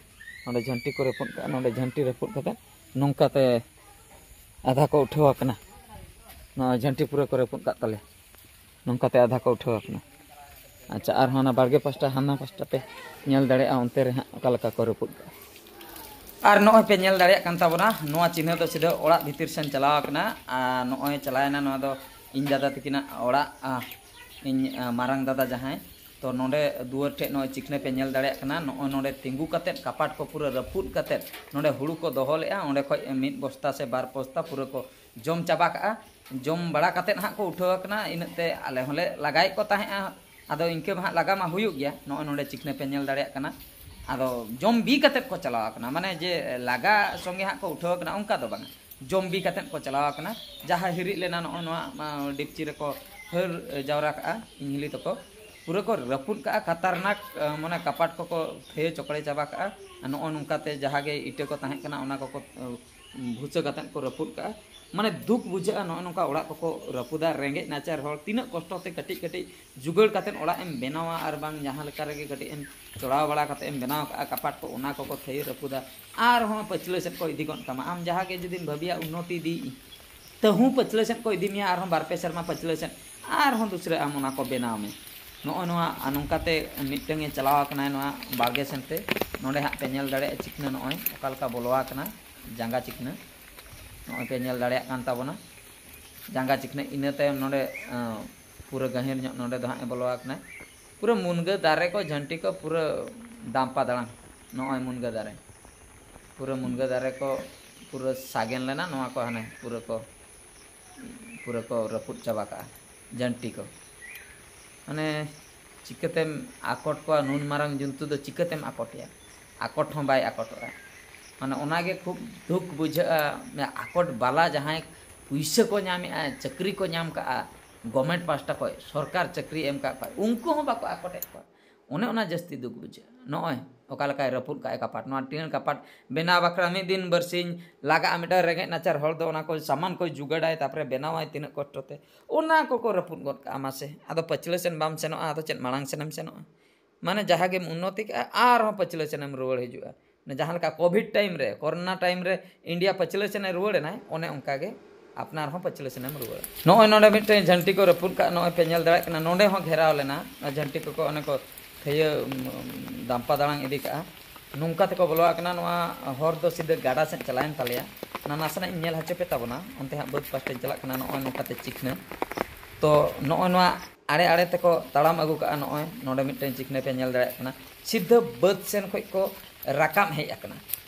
ᱱᱚᱰᱮ ᱡᱷᱟᱹᱱᱴᱤ ᱠᱚ ᱨᱟᱹᱯᱩᱫ ᱠᱟᱜᱼᱟ᱾ ᱱᱚᱰᱮ ᱡᱷᱟᱹᱱᱴᱤ ᱨᱟᱹᱯᱩᱫ ᱠᱟᱛᱮ ᱱᱚᱝᱠᱟᱛᱮ ᱟᱫᱷᱟ ᱠᱚ ᱩᱴᱷᱟᱹᱣ ᱟᱠᱟᱱᱟ᱾ ᱱᱚᱣᱟ ᱡᱷᱟᱹᱱᱴᱤ ᱯᱩᱨᱟᱹ ᱠᱚ ᱨᱟᱹᱯᱩᱫ ᱠᱟᱜ ᱛᱟᱞᱮᱭᱟ᱾ ᱱᱚᱝᱠᱟᱛᱮ ᱟᱫᱷᱟ ᱠᱚ ᱩᱴᱷᱟᱹᱣ ᱟᱠᱟᱱᱟ᱾ ᱟᱪᱪᱷᱟ, ᱟᱨᱦᱚᱸ ᱚᱱᱟ ᱵᱟᱲᱜᱮ ᱯᱟᱥᱴᱟ, ᱦᱟᱱᱟ ᱯᱟᱥᱴᱟ ᱯᱮ ᱧᱮᱞ ᱫᱟᱲᱮᱭᱟᱜᱼᱟ, ᱚᱱᱛᱮ ᱨᱮ ᱦᱟᱸᱜ ᱚᱠᱟ ᱞᱮᱠᱟ ᱠᱚ ᱨᱟᱹᱯᱩᱫ ᱠᱟᱜᱼᱟ᱾ ᱟᱨ ᱱᱚᱜᱼᱚᱭ ᱯᱮ ᱧᱮᱞ ᱫᱟᱲᱮᱭᱟᱜ ᱠᱟᱱ ᱛᱟᱵᱚᱱᱟ, ᱱᱚᱣᱟ ᱪᱤᱱᱦᱟᱹ ᱫᱚ ᱥᱤᱫᱷᱟᱹ ᱚᱲᱟᱜ ᱵᱷᱤᱛᱤᱨ ᱥᱮᱱ ᱪᱟᱞᱟᱣ ᱟᱠᱟᱱᱟ᱾ ᱟᱨ ᱱᱚᱜᱼᱚᱭ ᱪᱟᱞᱟᱣᱮᱱᱟ, ᱱᱚᱣᱟ ᱫᱚ ᱤᱧ ᱫᱟᱫᱟ ᱛᱟᱹᱠᱤᱱᱟᱜ ᱚᱲᱟᱜ, ᱟ, ᱤᱧ, ᱟ, ᱢᱟᱨᱟᱝ ᱫᱟᱫᱟ ᱡᱟᱦᱟᱸᱭ, ᱛᱚ ᱱᱚᱰᱮ ᱫᱩᱣᱟᱹᱨ ᱴᱷᱮᱡ ᱱᱚᱜᱼᱚᱭ ᱪᱤᱠᱷᱱᱟᱹ ᱯᱮ ᱧᱮᱞ ᱫᱟᱲᱮᱭᱟᱜ ᱠᱟᱱᱟ᱾ ᱱᱚᱜᱼᱚᱭ ᱱᱚᱰᱮ ᱛᱤᱸᱜᱩ ᱠᱟᱛᱮᱫ ᱠᱟᱯᱟᱴ ᱠᱚ ᱯᱩᱨᱟᱹ ᱨᱟᱹᱯᱩᱫ ᱠᱟᱛᱮᱫ ᱱᱚᱰᱮ ᱦᱩᱲᱩ ᱠᱚ ᱫᱚᱦᱚ ᱞᱮᱫᱼᱟ᱾ ᱚᱸᱰᱮ ᱠᱷᱚᱡ ᱢᱤᱫ ᱵᱚᱥᱛᱟ ᱥᱮ ᱵᱟᱨ ᱵᱚᱥᱛᱟ ᱯᱩᱨᱟᱹ ᱠᱚ ᱡᱚᱢ ᱪᱟᱵᱟ ᱠᱟᱜᱼᱟ᱾ ᱡᱚᱢ ᱵᱟᱲᱟ ᱠᱟᱛᱮᱫ ᱦᱟᱸᱜ ᱠᱚ ᱩᱴᱷᱟᱹᱣ ᱟᱠᱟᱱᱟ᱾ ᱤᱱᱟᱹᱜ ᱛᱮ ᱟᱞᱮ ᱦᱚᱸᱞᱮ ᱞᱟᱜᱟᱭᱮᱫ ᱠᱚ ᱛᱟᱦᱮᱸᱜᱼᱟ᱾ ᱟᱫᱚ ᱤᱱᱠᱟᱹ ᱢᱟ ᱦᱟᱸᱜ ᱞᱟᱜᱟ ᱢᱟ ᱦᱩᱭᱩᱜ ᱜᱮᱭᱟ᱾ ᱱᱚᱜᱼᱚᱭ ᱱᱚᱰᱮ ᱪᱤᱠᱷᱱᱟᱹ ᱯᱮ ᱧᱮᱞ ᱫᱟᱲᱮᱭᱟᱜ ᱠᱟᱱᱟ᱾ ᱟᱫᱚ ᱡᱚᱢ ᱵᱤ ᱠᱟᱛᱮᱫ ᱠᱚ ᱪᱟᱞᱟᱣ ᱟᱠᱟᱱᱟ, ᱢᱟᱱᱮ ᱡᱮ ᱞᱟᱜᱟ ᱥᱚᱸᱜᱮ ᱦᱟᱸᱜ ᱠᱚ ᱩᱴᱷᱟᱹᱣ ᱟᱠᱟᱱᱟ, ᱚᱱᱠᱟ ᱫᱚ ᱵᱟᱝᱟ᱾ ᱡᱚᱢ ᱵᱤ ᱠᱟᱛᱮᱫ ᱠᱚ ᱪᱟᱞᱟᱣ ᱟᱠᱟᱱᱟ᱾ ᱡᱟᱦᱟᱸ ᱦᱤᱨᱤᱡ ᱞᱮᱱᱟ ᱱᱚᱜᱼᱚᱭ ᱱᱚᱣᱟ, ᱟ, ᱰᱤᱯᱪᱤ ᱨᱮᱠᱚ ᱦᱟᱹᱨ ᱡᱟᱣᱨᱟ ᱠᱟᱜᱼᱟ ᱤᱧ ᱦᱤᱞᱤ ᱛᱟᱠᱚ, ᱯᱩᱨᱟᱹ ᱠᱚ ᱨᱟᱹᱯᱩᱫ ᱠᱟᱜᱼᱟ᱾ ᱠᱷᱟᱛᱟᱨᱱᱟᱠ, ᱟ, ᱢᱟᱱᱮ ᱠᱟᱯᱟᱴ ᱠᱚᱠᱚ ᱛᱷᱟᱹᱭᱟᱹ ᱪᱚᱠᱲᱮ ᱪᱟᱵᱟ ᱠᱟᱜᱼᱟ᱾ ᱟᱨ ᱱᱚᱜᱼᱚ ᱱᱚᱝᱠᱟᱛᱮ ᱡᱟᱦᱟᱸ ᱜᱮ ᱤᱴᱟᱹ ᱠᱚ ᱛᱟᱦᱮᱸ ᱠᱟᱱᱟ ᱚᱱᱟ ᱠᱚᱠᱚ, ᱟ, ᱵᱷᱩᱥᱟᱹ ᱠᱟᱛᱮᱫ ᱠᱚ ᱨᱟᱹᱯᱩᱫ ᱠᱟᱜᱼᱟ᱾ ᱢᱟᱱᱮ ᱫᱩᱠ ᱵᱩᱡᱷᱟᱹᱜᱼᱟ, ᱱᱚᱜᱼᱚ ᱱᱚᱝᱠᱟ ᱚᱲᱟᱜ ᱠᱚᱠᱚ ᱨᱟᱹᱯᱩᱫᱟ᱾ ᱨᱮᱸᱜᱮᱡ ᱱᱟᱪᱟᱨ ᱦᱚᱲ ᱛᱤᱱᱟᱹᱜ ᱠᱚᱥᱴᱚ ᱛᱮ ᱠᱟᱹᱴᱤᱡ ᱠᱟᱹᱴᱤᱡ ᱡᱩᱜᱟᱹᱲ ᱠᱟᱛᱮᱫ ᱚᱲᱟᱜ ᱮᱢ ᱵᱮᱱᱟᱣᱟ, ᱟᱨ ᱵᱟᱝ ᱡᱟᱦᱟᱸ ᱞᱮᱠᱟ ᱨᱮᱜᱮ ᱠᱟᱹᱴᱤᱡ ᱮᱢ ᱪᱚᱲᱟᱣ ᱵᱟᱲᱟ ᱠᱟᱛᱮᱫ ᱮᱢ ᱵᱮᱱᱟᱣ ᱠᱟᱜᱼᱟ ᱠᱟᱯᱟᱴ ᱠᱚ, ᱚᱱᱟ ᱠᱚᱠᱚ ᱛᱷᱟᱹᱭᱟᱹ ᱨᱟᱹᱯᱩᱫᱟ᱾ ᱟᱨᱦᱚᱸ ᱯᱟᱹᱪᱷᱞᱟᱹ ᱥᱮᱫ ᱠᱚ ᱤᱫᱤ ᱜᱚᱫ ᱠᱟᱢᱟ᱾ ᱟᱢ ᱡᱟᱦᱟᱸ ᱜᱮ ᱡᱩᱫᱤᱢ ᱵᱷᱟᱹᱵᱤᱭᱟ ᱩᱱᱱᱚᱛᱤ ᱤᱫᱤᱭᱤᱧ, ᱛᱟᱹᱦᱩ ᱯᱟᱹᱪᱷᱞᱟᱹ ᱥᱮᱫ ᱠᱚ ᱤᱫᱤ ᱢᱮᱭᱟ, ᱟᱨᱦᱚᱸ ᱵᱟᱨ ᱯᱮ ᱥᱮᱨᱢᱟ ᱯᱟᱹᱪᱷᱞᱟᱹ ᱥᱮᱫ ᱟᱨᱦᱚᱸ ᱫᱩᱥᱨᱟᱹ ᱟᱢ ᱚᱱᱟ ᱠᱚ ᱵᱮᱱᱟᱣ ᱢᱮ᱾ ᱱᱚᱜᱼᱚᱭ ᱱᱚᱣᱟ, ᱟᱨ ᱱᱚᱝᱠᱟᱛᱮ ᱢᱤᱫᱴᱟᱝ ᱮ ᱪᱟᱞᱟᱣ ᱟᱠᱟᱱᱟᱭ ᱱᱚᱣᱟ ᱵᱟᱲᱜᱮ ᱥᱮᱱᱛᱮ᱾ ᱱᱚᱰᱮ ᱦᱟᱸᱜ ᱯᱮ ᱧᱮᱞ ᱫᱟᱲᱮᱭᱟᱜᱼᱟ ᱪᱤᱠᱷᱱᱟᱹ ᱱᱚᱜᱼᱚᱭ ᱚᱠᱟ ᱞᱮᱠᱟ ᱵᱚᱞᱚ ᱟᱠᱟᱱᱟ, ᱡᱟᱸᱜᱟ ᱪᱤᱠᱷᱱᱟᱹ ᱱᱚᱜᱼᱚᱭ ᱯᱮ ᱧᱮᱞ ᱫᱟᱲᱮᱭᱟᱜ ᱠᱟᱱ ᱛᱟᱵᱚᱱᱟ᱾ ᱡᱟᱸᱜᱟ ᱪᱤᱠᱷᱱᱟᱹ, ᱤᱱᱟᱹ ᱛᱟᱭᱚᱢ ᱱᱚᱰᱮ ᱟᱸ, ᱯᱩᱨᱟᱹ ᱜᱟᱹᱦᱤᱨ ᱧᱚᱜ ᱱᱚᱰᱮ ᱫᱚ ᱦᱟᱸᱜ ᱮ ᱵᱚᱞᱚ ᱟᱠᱟᱱᱟ᱾ ᱯᱩᱨᱟᱹ ᱢᱩᱱᱜᱟᱹ ᱫᱟᱨᱮ ᱠᱚ, ᱡᱷᱟᱹᱱᱴᱤ ᱠᱚ ᱯᱩᱨᱟᱹ ᱫᱟᱢᱯᱟ ᱫᱟᱲᱟᱝ᱾ ᱱᱚᱜᱼᱚᱭ ᱢᱩᱱᱜᱟᱹ ᱫᱟᱨᱮ, ᱯᱩᱨᱟᱹ ᱢᱩᱱᱜᱟᱹ ᱫᱟᱨᱮ ᱠᱚ ᱯᱩᱨᱟᱹ ᱥᱟᱜᱮᱱ ᱞᱮᱱᱟ᱾ ᱱᱚᱣᱟ ᱠᱚ ᱦᱟᱱᱮ ᱯᱩᱨᱟᱹ ᱠᱚ ᱯᱩᱨᱟᱹ ᱠᱚ ᱨᱟᱹᱯᱩᱫ ᱪᱟᱵᱟ ᱠᱟᱜᱼᱟ ᱡᱟᱹᱱᱴᱤ ᱠᱚ᱾ ᱢᱟᱱᱮ ᱪᱤᱠᱟᱹᱛᱮᱢ ᱟᱠᱚᱴ ᱠᱚᱣᱟ? ᱱᱩᱱ ᱢᱟᱨᱟᱝ ᱡᱚᱱᱛᱩ ᱫᱚ ᱪᱤᱠᱟᱹᱛᱮᱢ ᱟᱠᱚᱴᱮᱭᱟ? ᱟᱠᱚᱴ ᱦᱚᱸ ᱵᱟᱭ ᱟᱠᱚᱴᱚᱜᱼᱟ᱾ ᱢᱟᱱᱮ ᱚᱱᱟᱜᱮ ᱠᱷᱩᱵ ᱫᱩᱠ ᱵᱩᱡᱷᱟᱹᱜᱼᱟ᱾ ᱟᱠᱚᱴ ᱵᱟᱞᱟ ᱡᱟᱦᱟᱸᱭ ᱯᱩᱭᱥᱟᱹ ᱠᱚ ᱧᱟᱢᱮᱜᱼᱟ, ᱪᱟᱹᱠᱨᱤ ᱠᱚ ᱧᱟᱢ ᱠᱟᱜᱼᱟ, ᱜᱚᱵᱷᱢᱮᱱᱴ ᱯᱟᱦᱴᱟ ᱠᱷᱚᱱ ᱥᱚᱨᱠᱟᱨ ᱪᱟᱹᱠᱨᱤ ᱮᱢ ᱠᱟᱜ ᱠᱚᱣᱟ, ᱩᱱᱠᱩ ᱦᱚᱸ ᱵᱟᱠᱚ ᱟᱠᱚᱴᱮᱫ ᱠᱚᱣᱟ᱾ ᱚᱱᱮ ᱚᱱᱟ ᱡᱟᱹᱥᱛᱤ ᱫᱩᱠ ᱵᱩᱡᱷᱟᱹᱜᱼᱟ᱾ ᱱᱚᱜᱼᱚᱭ ᱚᱠᱟ ᱞᱮᱠᱟᱭ ᱨᱟᱹᱯᱩᱫ ᱠᱟᱜᱼᱟ ᱠᱟᱯᱟᱴ, ᱱᱚᱣᱟ ᱴᱤᱱ ᱠᱟᱯᱟᱴ ᱵᱮᱱᱟᱣ ᱵᱟᱠᱷᱨᱟ ᱢᱤᱫ ᱫᱤᱱ ᱵᱟᱨᱥᱤᱧ ᱞᱟᱜᱟᱜᱼᱟ᱾ ᱢᱤᱫᱴᱟᱝ ᱨᱮᱸᱜᱮᱡ ᱱᱟᱪᱟᱨ ᱦᱚᱲ ᱫᱚ ᱚᱱᱟ ᱠᱚ ᱥᱟᱢᱟᱱ ᱠᱚᱭ ᱡᱩᱜᱟᱲᱟᱭ, ᱛᱟᱨᱯᱚᱨᱮ ᱵᱮᱱᱟᱣᱟᱭ ᱛᱤᱱᱟᱹᱜ ᱠᱚᱥᱴᱚ ᱛᱮ, ᱚᱱᱟ ᱠᱚᱠᱚ ᱨᱟᱹᱯᱩᱫ ᱜᱚᱫ ᱠᱟᱜᱼᱟ᱾ ᱢᱟᱥᱮ, ᱟᱫᱚ ᱯᱟᱹᱪᱷᱞᱟᱹ ᱥᱮᱱ ᱵᱟᱢ ᱥᱮᱱᱚᱜᱼᱟ, ᱟᱫᱚ ᱪᱮᱫ ᱢᱟᱲᱟᱝ ᱥᱮᱱᱮᱢ ᱥᱮᱱᱚᱜᱼᱟ? ᱢᱟᱱᱮ ᱡᱟᱦᱟᱸ ᱜᱮᱢ ᱩᱱᱱᱚᱛᱤ ᱠᱟᱜᱼᱟ, ᱟᱨᱦᱚᱸ ᱯᱟᱹᱪᱷᱞᱟᱹ ᱥᱮᱱᱮᱢ ᱨᱩᱣᱟᱹᱲ ᱦᱤᱡᱩᱜᱼᱟ᱾ ᱡᱟᱦᱟᱸ ᱞᱮᱠᱟ ᱠᱳᱵᱷᱤᱰ ᱴᱟᱭᱤᱢ ᱨᱮ, ᱠᱳᱨᱳᱱᱟ ᱴᱟᱭᱤᱢ ᱨᱮ ᱤᱱᱰᱤᱭᱟ ᱯᱟᱹᱪᱷᱞᱟᱹ ᱥᱮᱱᱮ ᱨᱩᱣᱟᱹᱲ ᱮᱱᱟᱭ, ᱚᱱᱮ ᱚᱱᱠᱟ ᱜᱮ ᱟᱯᱱᱟᱨ ᱦᱚᱸ ᱯᱟᱹᱪᱷᱞᱟᱹ ᱥᱮᱱᱮᱢ ᱨᱩᱣᱟᱹᱲᱟ᱾ ᱱᱚᱜᱼᱚᱭ ᱱᱚᱰᱮ ᱢᱤᱫᱴᱮᱱ ᱡᱷᱟᱹᱱᱴᱤ ᱠᱚ ᱨᱟᱹᱯᱩᱫ ᱠᱟᱜ, ᱱᱚᱜᱼᱚᱭ ᱯᱮ ᱧᱮᱞ ᱫᱟᱲᱮᱭᱟᱜ ᱠᱟᱱᱟ, ᱱᱚᱰᱮ ᱦᱚᱸ ᱜᱷᱮᱨᱟᱣ ᱞᱮᱱᱟ᱾ ᱚᱱᱟ ᱡᱷᱟᱹᱱᱴᱤ ᱠᱚᱠᱚ ᱚᱱᱮ ᱠᱚ ᱛᱷᱟᱹᱭᱟᱹ, ᱩᱢ, ᱫᱟᱢᱯᱟ ᱫᱟᱲᱟᱝ ᱤᱫᱤ ᱠᱟᱜᱼᱟ᱾ ᱱᱚᱝᱠᱟ ᱛᱮᱠᱚ ᱵᱚᱞᱚ ᱟᱠᱟᱱᱟ᱾ ᱱᱚᱣᱟ ᱦᱚᱨ ᱫᱚ ᱥᱤᱫᱷᱟᱹ ᱜᱟᱰᱟ ᱥᱮᱫ ᱪᱟᱞᱟᱣᱮᱱ ᱛᱟᱞᱮᱭᱟ᱾ ᱚᱱᱟ ᱱᱟᱥᱮᱱᱟᱜ ᱤᱧ ᱧᱮᱞ ᱦᱚᱪᱚ ᱯᱮ ᱛᱟᱵᱚᱱᱟ᱾ ᱚᱱᱛᱮ ᱦᱟᱸᱜ ᱵᱟᱹᱫᱽ ᱯᱟᱥᱴᱟᱧ ᱪᱟᱞᱟᱜ ᱠᱟᱱᱟ᱾ ᱱᱚᱜᱼᱚᱭ ᱱᱚᱝᱠᱟᱛᱮ ᱪᱤᱠᱷᱱᱟᱹ᱾ ᱛᱚ ᱱᱚᱜᱼᱚᱭ ᱱᱚᱣᱟ ᱟᱲᱮ ᱟᱲᱮ ᱛᱮᱠᱚ ᱛᱟᱲᱟᱢ ᱟᱹᱜᱩ ᱠᱟᱜᱼᱟ᱾ ᱱᱚᱜᱼᱚᱭ ᱱᱚᱰᱮ ᱢᱤᱫᱴᱮᱱ ᱪᱤᱠᱷᱱᱟᱹ ᱯᱮ ᱧᱮᱞ ᱫᱟᱲᱮᱭᱟᱜ ᱠᱟᱱᱟ, ᱥᱤᱫᱷᱟᱹ ᱵᱟᱹᱫᱽ ᱥᱮᱱ ᱠᱷᱚᱱ ᱠᱚ ᱨᱟᱠᱟᱵ ᱦᱮᱡ ᱟᱠᱟᱱᱟ᱾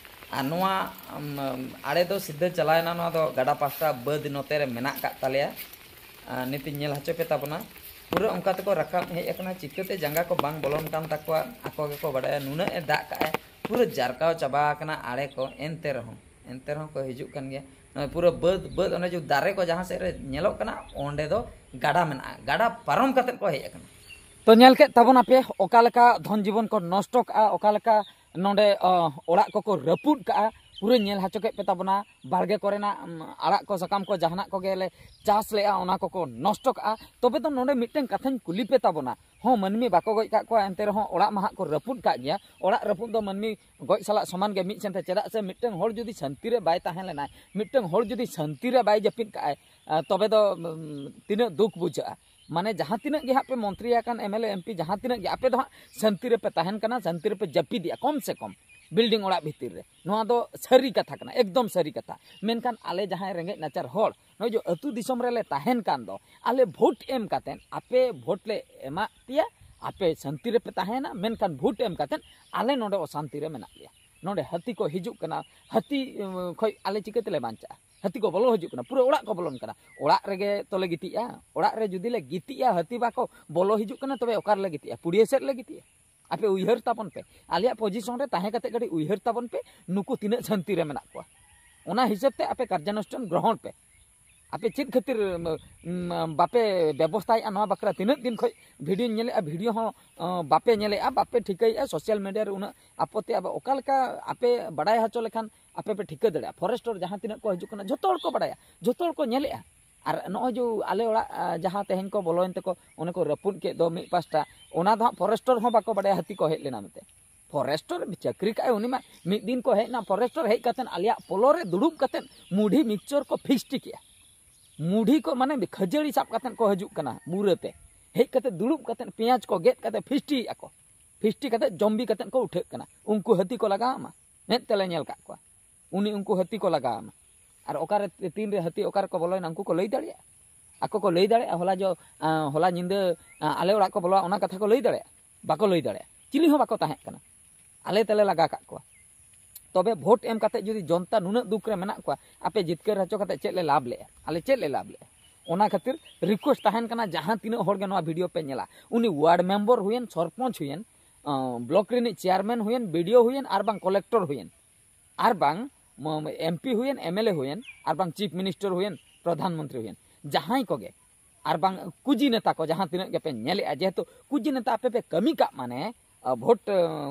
ᱟᱨ ᱱᱚᱣᱟ, ᱩᱢ, ᱟᱲᱮ ᱫᱚ ᱥᱤᱫᱷᱟᱹ ᱪᱟᱞᱟᱣᱮᱱᱟ, ᱱᱚᱣᱟ ᱫᱚ ᱜᱟᱰᱟ ᱯᱟᱥᱴᱟ ᱵᱟᱹᱫᱽ ᱱᱚᱛᱮ ᱨᱮ ᱢᱮᱱᱟᱜ ᱟᱠᱟᱫ ᱛᱟᱞᱮᱭᱟ᱾ ᱟᱨ ᱱᱤᱛᱤᱧ ᱧᱮᱞ ᱦᱚᱪᱚ ᱯᱮ ᱛᱟᱵᱚᱱᱟ᱾ ᱯᱩᱨᱟᱹ ᱚᱱᱠᱟ ᱛᱮᱠᱚ ᱨᱟᱠᱟᱵ ᱦᱮᱡ ᱟᱠᱟᱱᱟ᱾ ᱪᱤᱠᱟᱹᱛᱮ ᱡᱟᱸᱜᱟ ᱠᱚ ᱵᱟᱝ ᱵᱚᱞᱚᱱ ᱠᱟᱱ ᱛᱟᱠᱚᱣᱟ, ᱟᱠᱚ ᱜᱮᱠᱚ ᱵᱟᱰᱟᱭᱟ᱾ ᱱᱩᱱᱟᱹᱜ ᱮ ᱫᱟᱜ ᱠᱟᱜᱼᱟᱭ, ᱯᱩᱨᱟᱹ ᱡᱟᱨᱠᱟᱣ ᱪᱟᱵᱟ ᱟᱠᱟᱱᱟ ᱟᱲᱮ ᱠᱚ, ᱮᱱᱛᱮ ᱨᱮᱦᱚᱸ, ᱮᱱᱛᱮ ᱨᱮᱦᱚᱸ ᱠᱚ ᱦᱤᱡᱩᱜ ᱠᱟᱱ ᱜᱮᱭᱟ᱾ ᱱᱚᱜᱼᱚᱭ ᱯᱩᱨᱟᱹ ᱵᱟᱹᱫᱽ, ᱵᱟᱹᱫᱽ, ᱚᱱᱮ ᱡᱮ ᱫᱟᱨᱮ ᱠᱚ ᱡᱟᱦᱟᱸ ᱥᱮᱫ ᱨᱮ ᱧᱮᱞᱚᱜ ᱠᱟᱱᱟ, ᱚᱸᱰᱮ ᱫᱚ ᱜᱟᱰᱟ ᱢᱮᱱᱟᱜᱼᱟ᱾ ᱜᱟᱰᱟ ᱯᱟᱨᱚᱢ ᱠᱟᱛᱮᱫ ᱠᱚ ᱦᱮᱡ ᱟᱠᱟᱱᱟ᱾ ᱛᱚ ᱧᱮᱞ ᱠᱮᱫ ᱛᱟᱵᱚᱱᱟᱯᱮ ᱚᱠᱟ ᱞᱮᱠᱟ ᱫᱷᱚᱱ ᱡᱤᱵᱚᱱ ᱠᱚ ᱱᱚᱥᱴᱚ ᱠᱟᱜᱼᱟ, ᱚᱠᱟ ᱞᱮᱠᱟ ᱱᱚᱰᱮ, ᱚ, ᱚᱲᱟᱜ ᱠᱚᱠᱚ ᱨᱟᱹᱯᱩᱫ ᱠᱟᱜᱼᱟ᱾ ᱯᱩᱨᱟᱹ ᱧᱮᱞ ᱦᱚᱪᱚ ᱠᱮᱫ ᱯᱮ ᱛᱟᱵᱚᱱᱟ᱾ ᱵᱟᱲᱜᱮ ᱠᱚᱨᱮᱱᱟᱜ ᱩᱢ, ᱟᱲᱟᱜ ᱠᱚ ᱥᱟᱠᱟᱢ ᱠᱚ ᱡᱟᱦᱟᱱᱟᱜ ᱠᱚᱜᱮ ᱞᱮ ᱪᱟᱥ ᱞᱮᱜᱼᱟ, ᱚᱱᱟ ᱠᱚᱠᱚ ᱱᱚᱥᱴᱚ ᱠᱟᱜᱼᱟ᱾ ᱛᱚᱵᱮ ᱫᱚ ᱱᱚᱰᱮ ᱢᱤᱫᱴᱟᱝ ᱠᱟᱛᱷᱟᱧ ᱠᱩᱞᱤ ᱯᱮ ᱛᱟᱵᱚᱱᱟ, ᱦᱚᱸ, ᱢᱟᱹᱱᱢᱤ ᱵᱟᱠᱚ ᱜᱚᱡ ᱠᱟᱜ ᱠᱚᱣᱟ, ᱮᱱᱛᱮ ᱨᱮᱦᱚᱸ ᱚᱲᱟᱜ ᱢᱟ ᱦᱟᱸᱜ ᱠᱚ ᱨᱟᱹᱯᱩᱫ ᱠᱟᱜ ᱜᱮᱭᱟ᱾ ᱚᱲᱟᱜ ᱨᱟᱹᱯᱩᱫ ᱫᱚ ᱢᱟᱹᱱᱢᱤ ᱜᱚᱡ ᱥᱟᱞᱟᱜ ᱥᱚᱢᱟᱱ ᱜᱮ ᱢᱤᱫ ᱥᱮᱱᱛᱮ, ᱪᱮᱫᱟᱜ ᱥᱮ ᱢᱤᱫᱴᱟᱝ ᱦᱚᱲ ᱡᱩᱫᱤ ᱥᱟᱱᱛᱤ ᱨᱮ ᱵᱟᱭ ᱛᱟᱦᱮᱸ ᱞᱮᱱᱟᱭ, ᱢᱤᱫᱴᱟᱝ ᱦᱚᱲ ᱡᱩᱫᱤ ᱥᱟᱱᱛᱤ ᱨᱮ ᱵᱟᱭ ᱡᱟᱹᱯᱤᱫ ᱠᱟᱜᱼᱟᱭ, ᱟ, ᱛᱚᱵᱮ ᱫᱚ ᱩᱢ, ᱛᱤᱱᱟᱹᱜ ᱫᱩᱠ ᱵᱩᱡᱷᱟᱹᱜᱼᱟ᱾ ᱢᱟᱱᱮ ᱡᱟᱦᱟᱸ ᱛᱤᱱᱟᱹᱜ ᱜᱮ ᱦᱟᱸᱜ ᱯᱮ ᱢᱚᱱᱛᱨᱤ ᱟᱠᱟᱱ, M L A, M P, ᱡᱟᱦᱟᱸ ᱛᱤᱱᱟᱹᱜ ᱜᱮ ᱟᱯᱮ ᱫᱚ ᱦᱟᱸᱜ ᱥᱟᱱᱛᱤ ᱨᱮᱯᱮ ᱛᱟᱦᱮᱱ ᱠᱟᱱᱟ, ᱥᱟᱱᱛᱤ ᱨᱮᱯᱮ ᱡᱟᱹᱯᱤᱫᱮᱜᱼᱟ, ᱠᱚᱢ ᱥᱮ ᱠᱚᱢ ᱵᱤᱞᱰᱤᱝ ᱚᱲᱟᱜ ᱵᱷᱤᱛᱤᱨ ᱨᱮ᱾ ᱱᱚᱣᱟ ᱫᱚ ᱥᱟᱹᱨᱤ ᱠᱟᱛᱷᱟ ᱠᱟᱱᱟ, ᱮᱠᱫᱚᱢ ᱥᱟᱹᱨᱤ ᱠᱟᱛᱷᱟ᱾ ᱢᱮᱱᱠᱷᱟᱱ ᱟᱞᱮ ᱡᱟᱦᱟᱸᱭ ᱨᱮᱸᱜᱮᱡ ᱱᱟᱪᱟᱨ ᱦᱚᱲ, ᱱᱚᱜᱼᱚᱭ ᱡᱮ ᱟᱹᱛᱩ ᱫᱤᱥᱚᱢ ᱨᱮᱞᱮ ᱛᱟᱦᱮᱱ ᱠᱟᱱ ᱫᱚ, ᱟᱞᱮ ᱵᱷᱳᱴ ᱮᱢ ᱠᱟᱛᱮᱫ, ᱟᱯᱮ ᱵᱷᱳᱴ ᱞᱮ ᱮᱢᱟᱜ ᱯᱮᱭᱟ, ᱟᱯᱮ ᱥᱟᱱᱛᱤ ᱨᱮᱯᱮ ᱛᱟᱦᱮᱱᱟ, ᱢᱮᱱᱠᱷᱟᱱ ᱵᱷᱳᱴ ᱮᱢ ᱠᱟᱛᱮᱫ ᱟᱞᱮ ᱱᱚᱰᱮ ᱚᱥᱟᱱᱛᱤ ᱨᱮ ᱢᱮᱱᱟᱜ ᱞᱮᱭᱟ᱾ ᱱᱚᱰᱮ ᱦᱟᱹᱛᱤ ᱠᱚ ᱦᱤᱡᱩᱜ ᱠᱟᱱᱟ, ᱦᱟᱹᱛᱤ ᱩᱢ, ᱠᱷᱚᱡ ᱟᱞᱮ ᱪᱤᱠᱟᱹ ᱛᱮᱞᱮ ᱵᱟᱧᱪᱟᱜᱼᱟ? ᱦᱟᱹᱛᱤ ᱠᱚ ᱵᱚᱞᱚ ᱦᱤᱡᱩᱜ ᱠᱟᱱᱟ, ᱯᱩᱨᱟᱹ ᱚᱲᱟᱜ ᱠᱚ ᱵᱚᱞᱚᱱ ᱠᱟᱱᱟ᱾ ᱚᱲᱟᱜ ᱨᱮᱜᱮ ᱛᱚᱞᱮ ᱜᱤᱛᱤᱡᱼᱟ᱾ ᱚᱲᱟᱜ ᱨᱮ ᱡᱩᱫᱤ ᱞᱮ ᱜᱤᱛᱤᱡᱼᱟ, ᱦᱟᱹᱛᱤ ᱵᱟᱠᱚ ᱵᱚᱞᱚ ᱦᱤᱡᱩᱜ ᱠᱟᱱᱟ, ᱛᱚᱵᱮ ᱚᱠᱟ ᱨᱮᱞᱮ ᱜᱤᱛᱤᱡᱼᱟ? ᱯᱩᱲᱤᱭᱟᱹ ᱥᱮᱫ ᱞᱮ ᱜᱤᱛᱤᱡᱼᱟ? ᱟᱯᱮ ᱩᱭᱦᱟᱹᱨ ᱛᱟᱵᱚᱱ ᱯᱮ, ᱟᱞᱮᱭᱟᱜ ᱯᱚᱡᱤᱥᱚᱱ ᱨᱮ ᱛᱟᱦᱮᱸ ᱠᱟᱛᱮ ᱠᱟᱹᱴᱤᱡ ᱩᱭᱦᱟᱹᱨ ᱛᱟᱵᱚᱱ ᱯᱮ, ᱱᱩᱠᱩ ᱛᱤᱱᱟᱹᱜ ᱥᱟᱱᱛᱤ ᱨᱮ ᱢᱮᱱᱟᱜ ᱠᱚᱣᱟ᱾ ᱚᱱᱟ ᱦᱤᱥᱟᱹᱵ ᱛᱮ ᱟᱯᱮ ᱠᱟᱨᱡᱟᱱᱩᱥᱴᱷᱟᱱ ᱜᱨᱚᱦᱚᱱ ᱯᱮ᱾ ᱟᱯᱮ ᱪᱮᱫ ᱠᱷᱟᱹᱛᱤᱨ ᱩᱢ, ᱩᱢ, ᱵᱟᱯᱮ ᱵᱮᱵᱚᱥᱛᱷᱟᱭᱮᱫᱼᱟ ᱱᱚᱣᱟ ᱵᱟᱠᱷᱨᱟ? ᱛᱤᱱᱟᱹᱜ ᱫᱤᱱ ᱠᱷᱚᱡ ᱵᱷᱤᱰᱤᱭᱳᱧ ᱧᱮᱞᱮᱫᱼᱟ, ᱵᱷᱤᱰᱤᱭᱳ ᱦᱚᱸ ᱚ, ᱵᱟᱯᱮ ᱧᱮᱞᱮᱫᱼᱟ, ᱵᱟᱯᱮ ᱴᱷᱤᱠᱟᱹᱭᱮᱫᱼᱟ᱾ ᱥᱳᱥᱟᱞ ᱢᱤᱰᱤᱭᱟ ᱨᱮ ᱩᱱᱟᱹᱜ ᱟᱯᱚᱛᱛᱤ, ᱟᱵᱚ ᱚᱠᱟ ᱞᱮᱠᱟ ᱟᱯᱮ ᱵᱟᱰᱟᱭ ᱦᱚᱪᱚ ᱞᱮᱠᱷᱟᱱ ᱟᱯᱮ ᱯᱮ ᱴᱷᱤᱠᱟᱹ ᱫᱟᱲᱮᱭᱟᱜᱼᱟ᱾ ᱯᱷᱚᱨᱮᱥᱴᱚᱨ ᱡᱟᱦᱟᱸ ᱛᱤᱱᱟᱹᱜ ᱠᱚ ᱦᱤᱡᱩᱜ ᱠᱟᱱᱟ, ᱡᱷᱚᱛᱚ ᱦᱚᱲ ᱠᱚ ᱵᱟᱰᱟᱭᱟ, ᱡᱷᱚᱛᱚ ᱦᱚᱲ ᱠᱚ ᱧᱮᱞᱮᱫᱼᱟ᱾ ᱟᱨ ᱱᱚᱜᱼᱚᱭ ᱡᱮ ᱟᱞᱮ ᱚᱲᱟᱜ, ᱟ, ᱡᱟᱦᱟᱸ ᱛᱮᱦᱮᱧ ᱠᱚ ᱵᱚᱞᱚᱭᱮᱱ ᱛᱮᱠᱚ, ᱚᱱᱮ ᱠᱚ ᱨᱟᱹᱯᱩᱫ ᱠᱮᱫ ᱫᱚ ᱢᱤᱫ ᱯᱟᱥᱴᱟ, ᱚᱱᱟ ᱫᱚ ᱦᱟᱸᱜ ᱯᱷᱚᱨᱮᱥᱴᱚᱨ ᱦᱚᱸ ᱵᱟᱠᱚ ᱵᱟᱰᱟᱭᱟ ᱦᱟᱹᱛᱤ ᱠᱚ ᱦᱮᱡ ᱞᱮᱱᱟ ᱢᱮᱱᱛᱮ᱾ ᱯᱷᱚᱨᱮᱥᱴᱚᱨ ᱪᱟᱹᱠᱨᱤ ᱠᱟᱜᱼᱟᱭ, ᱩᱱᱤ ᱢᱟ ᱢᱤᱫ ᱫᱤᱱ ᱠᱚ ᱦᱮᱡ ᱮᱱᱟ ᱯᱷᱚᱨᱮᱥᱴᱚᱨ, ᱦᱮᱡ ᱠᱟᱛᱮᱫ ᱟᱞᱮᱭᱟᱜ ᱯᱚᱞᱚ ᱨᱮ ᱫᱩᱲᱩᱵ ᱠᱟᱛᱮᱫ ᱢᱩᱰᱷᱤ ᱢᱤᱠᱥᱪᱚᱨ ᱠᱚ ᱯᱷᱤᱥᱴᱤ ᱠᱮᱜᱼᱟ᱾ ᱢᱩᱰᱷᱤ ᱠᱚ ᱢᱟᱱᱮ ᱠᱷᱟᱹᱡᱟᱹᱲᱤ ᱥᱟᱵ ᱠᱟᱛᱮᱫ ᱠᱚ ᱦᱤᱡᱩᱜ ᱠᱟᱱᱟ ᱵᱩᱨᱟᱹ ᱛᱮ, ᱦᱮᱡ ᱠᱟᱛᱮᱫ ᱫᱩᱲᱩᱵ ᱠᱟᱛᱮᱫ ᱯᱮᱸᱭᱟᱡᱽ ᱠᱚ ᱜᱮᱫ ᱠᱟᱛᱮᱫ ᱯᱷᱤᱥᱴᱤᱭᱮᱫᱼᱟ ᱠᱚ, ᱯᱷᱤᱥᱴᱤ ᱠᱟᱛᱮᱫ ᱡᱚᱢᱵᱤ ᱠᱟᱛᱮᱫ ᱠᱚ ᱩᱴᱷᱟᱹᱜ ᱠᱟᱱᱟ᱾ ᱩᱱᱠᱩ ᱦᱟᱹᱛᱤ ᱠᱚ ᱞᱟᱜᱟᱣ ᱟᱢᱟ, ᱢᱮᱫ ᱛᱮᱞᱮ ᱧᱮᱞ ᱠᱟᱜ ᱠᱚᱣᱟ᱾ ᱩᱱᱤ ᱩᱱᱠᱩ ᱦᱟᱹᱛᱤ ᱠᱚ ᱞᱟᱜᱟᱣ ᱟᱢᱟ᱾ ᱟᱨ ᱚᱠᱟᱨᱮ ᱛᱤᱱᱨᱮ ᱦᱟᱹᱛᱤ ᱚᱠᱟ ᱨᱮᱠᱚ ᱵᱚᱞᱚᱭᱮᱱᱟ ᱩᱱᱠᱩ ᱠᱚ ᱞᱟᱹᱭ ᱫᱟᱲᱮᱭᱟᱜᱼᱟ? ᱟᱠᱚ ᱠᱚ ᱞᱟᱹᱭ ᱫᱟᱲᱮᱭᱟᱜᱼᱟ? ᱦᱚᱞᱟ ᱡᱚ ᱟ, ᱦᱚᱞᱟ ᱧᱤᱫᱟᱹ ᱟ, ᱟᱞᱮ ᱚᱲᱟᱜ ᱠᱚ ᱵᱚᱞᱚᱣᱟ, ᱚᱱᱟ ᱠᱟᱛᱷᱟ ᱠᱚ ᱞᱟᱹᱭ ᱫᱟᱲᱮᱭᱟᱜᱼᱟ? ᱵᱟᱠᱚ ᱞᱟᱹᱭ ᱫᱟᱲᱮᱭᱟᱜᱼᱟ᱾ ᱪᱤᱞᱤ ᱦᱚᱸ ᱵᱟᱠᱚ ᱛᱟᱦᱮᱸ ᱠᱟᱱᱟ, ᱟᱞᱮ ᱛᱮᱞᱮ ᱞᱟᱜᱟ ᱠᱟᱜ ᱠᱚᱣᱟ᱾ ᱛᱚᱵᱮ ᱵᱷᱳᱴ ᱮᱢ ᱠᱟᱛᱮ ᱡᱩᱫᱤ ᱡᱚᱱᱛᱟ ᱱᱩᱱᱟᱹᱜ ᱫᱩᱠ ᱨᱮ ᱢᱮᱱᱟᱜ ᱠᱚᱣᱟ, ᱟᱯᱮ ᱡᱤᱛᱠᱟᱹᱨ ᱦᱚᱪᱚ ᱠᱟᱛᱮ ᱪᱮᱫ ᱞᱮ ᱞᱟᱵᱷ ᱞᱮᱜᱼᱟ? ᱟᱞᱮ ᱪᱮᱫ ᱞᱮ ᱞᱟᱵᱷ ᱞᱮᱜᱼᱟ? ᱚᱱᱟ ᱠᱷᱟᱹᱛᱤᱨ ᱨᱤᱠᱩᱭᱮᱥᱴ ᱛᱟᱦᱮᱱ ᱠᱟᱱᱟ, ᱡᱟᱦᱟᱸ ᱛᱤᱱᱟᱹᱜ ᱦᱚᱲ ᱜᱮ ᱱᱚᱣᱟ ᱵᱷᱤᱰᱤᱭᱳ ᱯᱮ ᱧᱮᱞᱟ, ᱩᱱᱤ ᱣᱟᱨᱰ ᱢᱮᱢᱵᱚᱨ ᱦᱩᱭᱮᱱ, ᱥᱚᱨᱯᱚᱧᱪ ᱦᱩᱭᱮᱱ, ᱟᱸ, ᱵᱞᱚᱠ ᱨᱤᱱᱤᱡ ᱪᱮᱭᱟᱨᱢᱮᱱ ᱦᱩᱭᱮᱱ, ᱵᱤᱰᱤᱳ ᱦᱩᱭᱮᱱ, ᱟᱨ ᱵᱟᱝ ᱠᱚᱞᱮᱠᱴᱚᱨ ᱦᱩᱭᱮᱱ, ᱟᱨ ᱵᱟᱝ ᱮᱢ ᱯᱤ ᱦᱩᱭᱮᱱ, ᱮᱢ ᱮᱞ ᱮ ᱦᱩᱭᱮᱱ, ᱟᱨ ᱵᱟᱝ ᱪᱤᱯ ᱢᱤᱱᱤᱥᱴᱟᱨ ᱦᱩᱭᱮᱱ, ᱯᱨᱚᱫᱷᱟᱱ ᱢᱚᱱᱛᱨᱤ ᱦᱩᱭᱮᱱ, ᱡᱟᱦᱟᱸᱭ ᱠᱚᱜᱮ, ᱟᱨ ᱵᱟᱝ ᱠᱩᱡᱤ ᱱᱮᱛᱟ ᱠᱚ ᱡᱟᱦᱟᱸ ᱛᱤᱱᱟᱹᱜ ᱜᱮᱯᱮ ᱧᱮᱞᱮᱜᱼᱟ, ᱡᱮᱦᱮᱛᱩ ᱠᱩᱡᱤ ᱱᱮᱛᱟ ᱟᱯᱮ ᱯᱮ ᱠᱟᱹᱢᱤ ᱠᱟᱜ, ᱢᱟᱱᱮ ᱟᱨ ᱵᱷᱳᱴ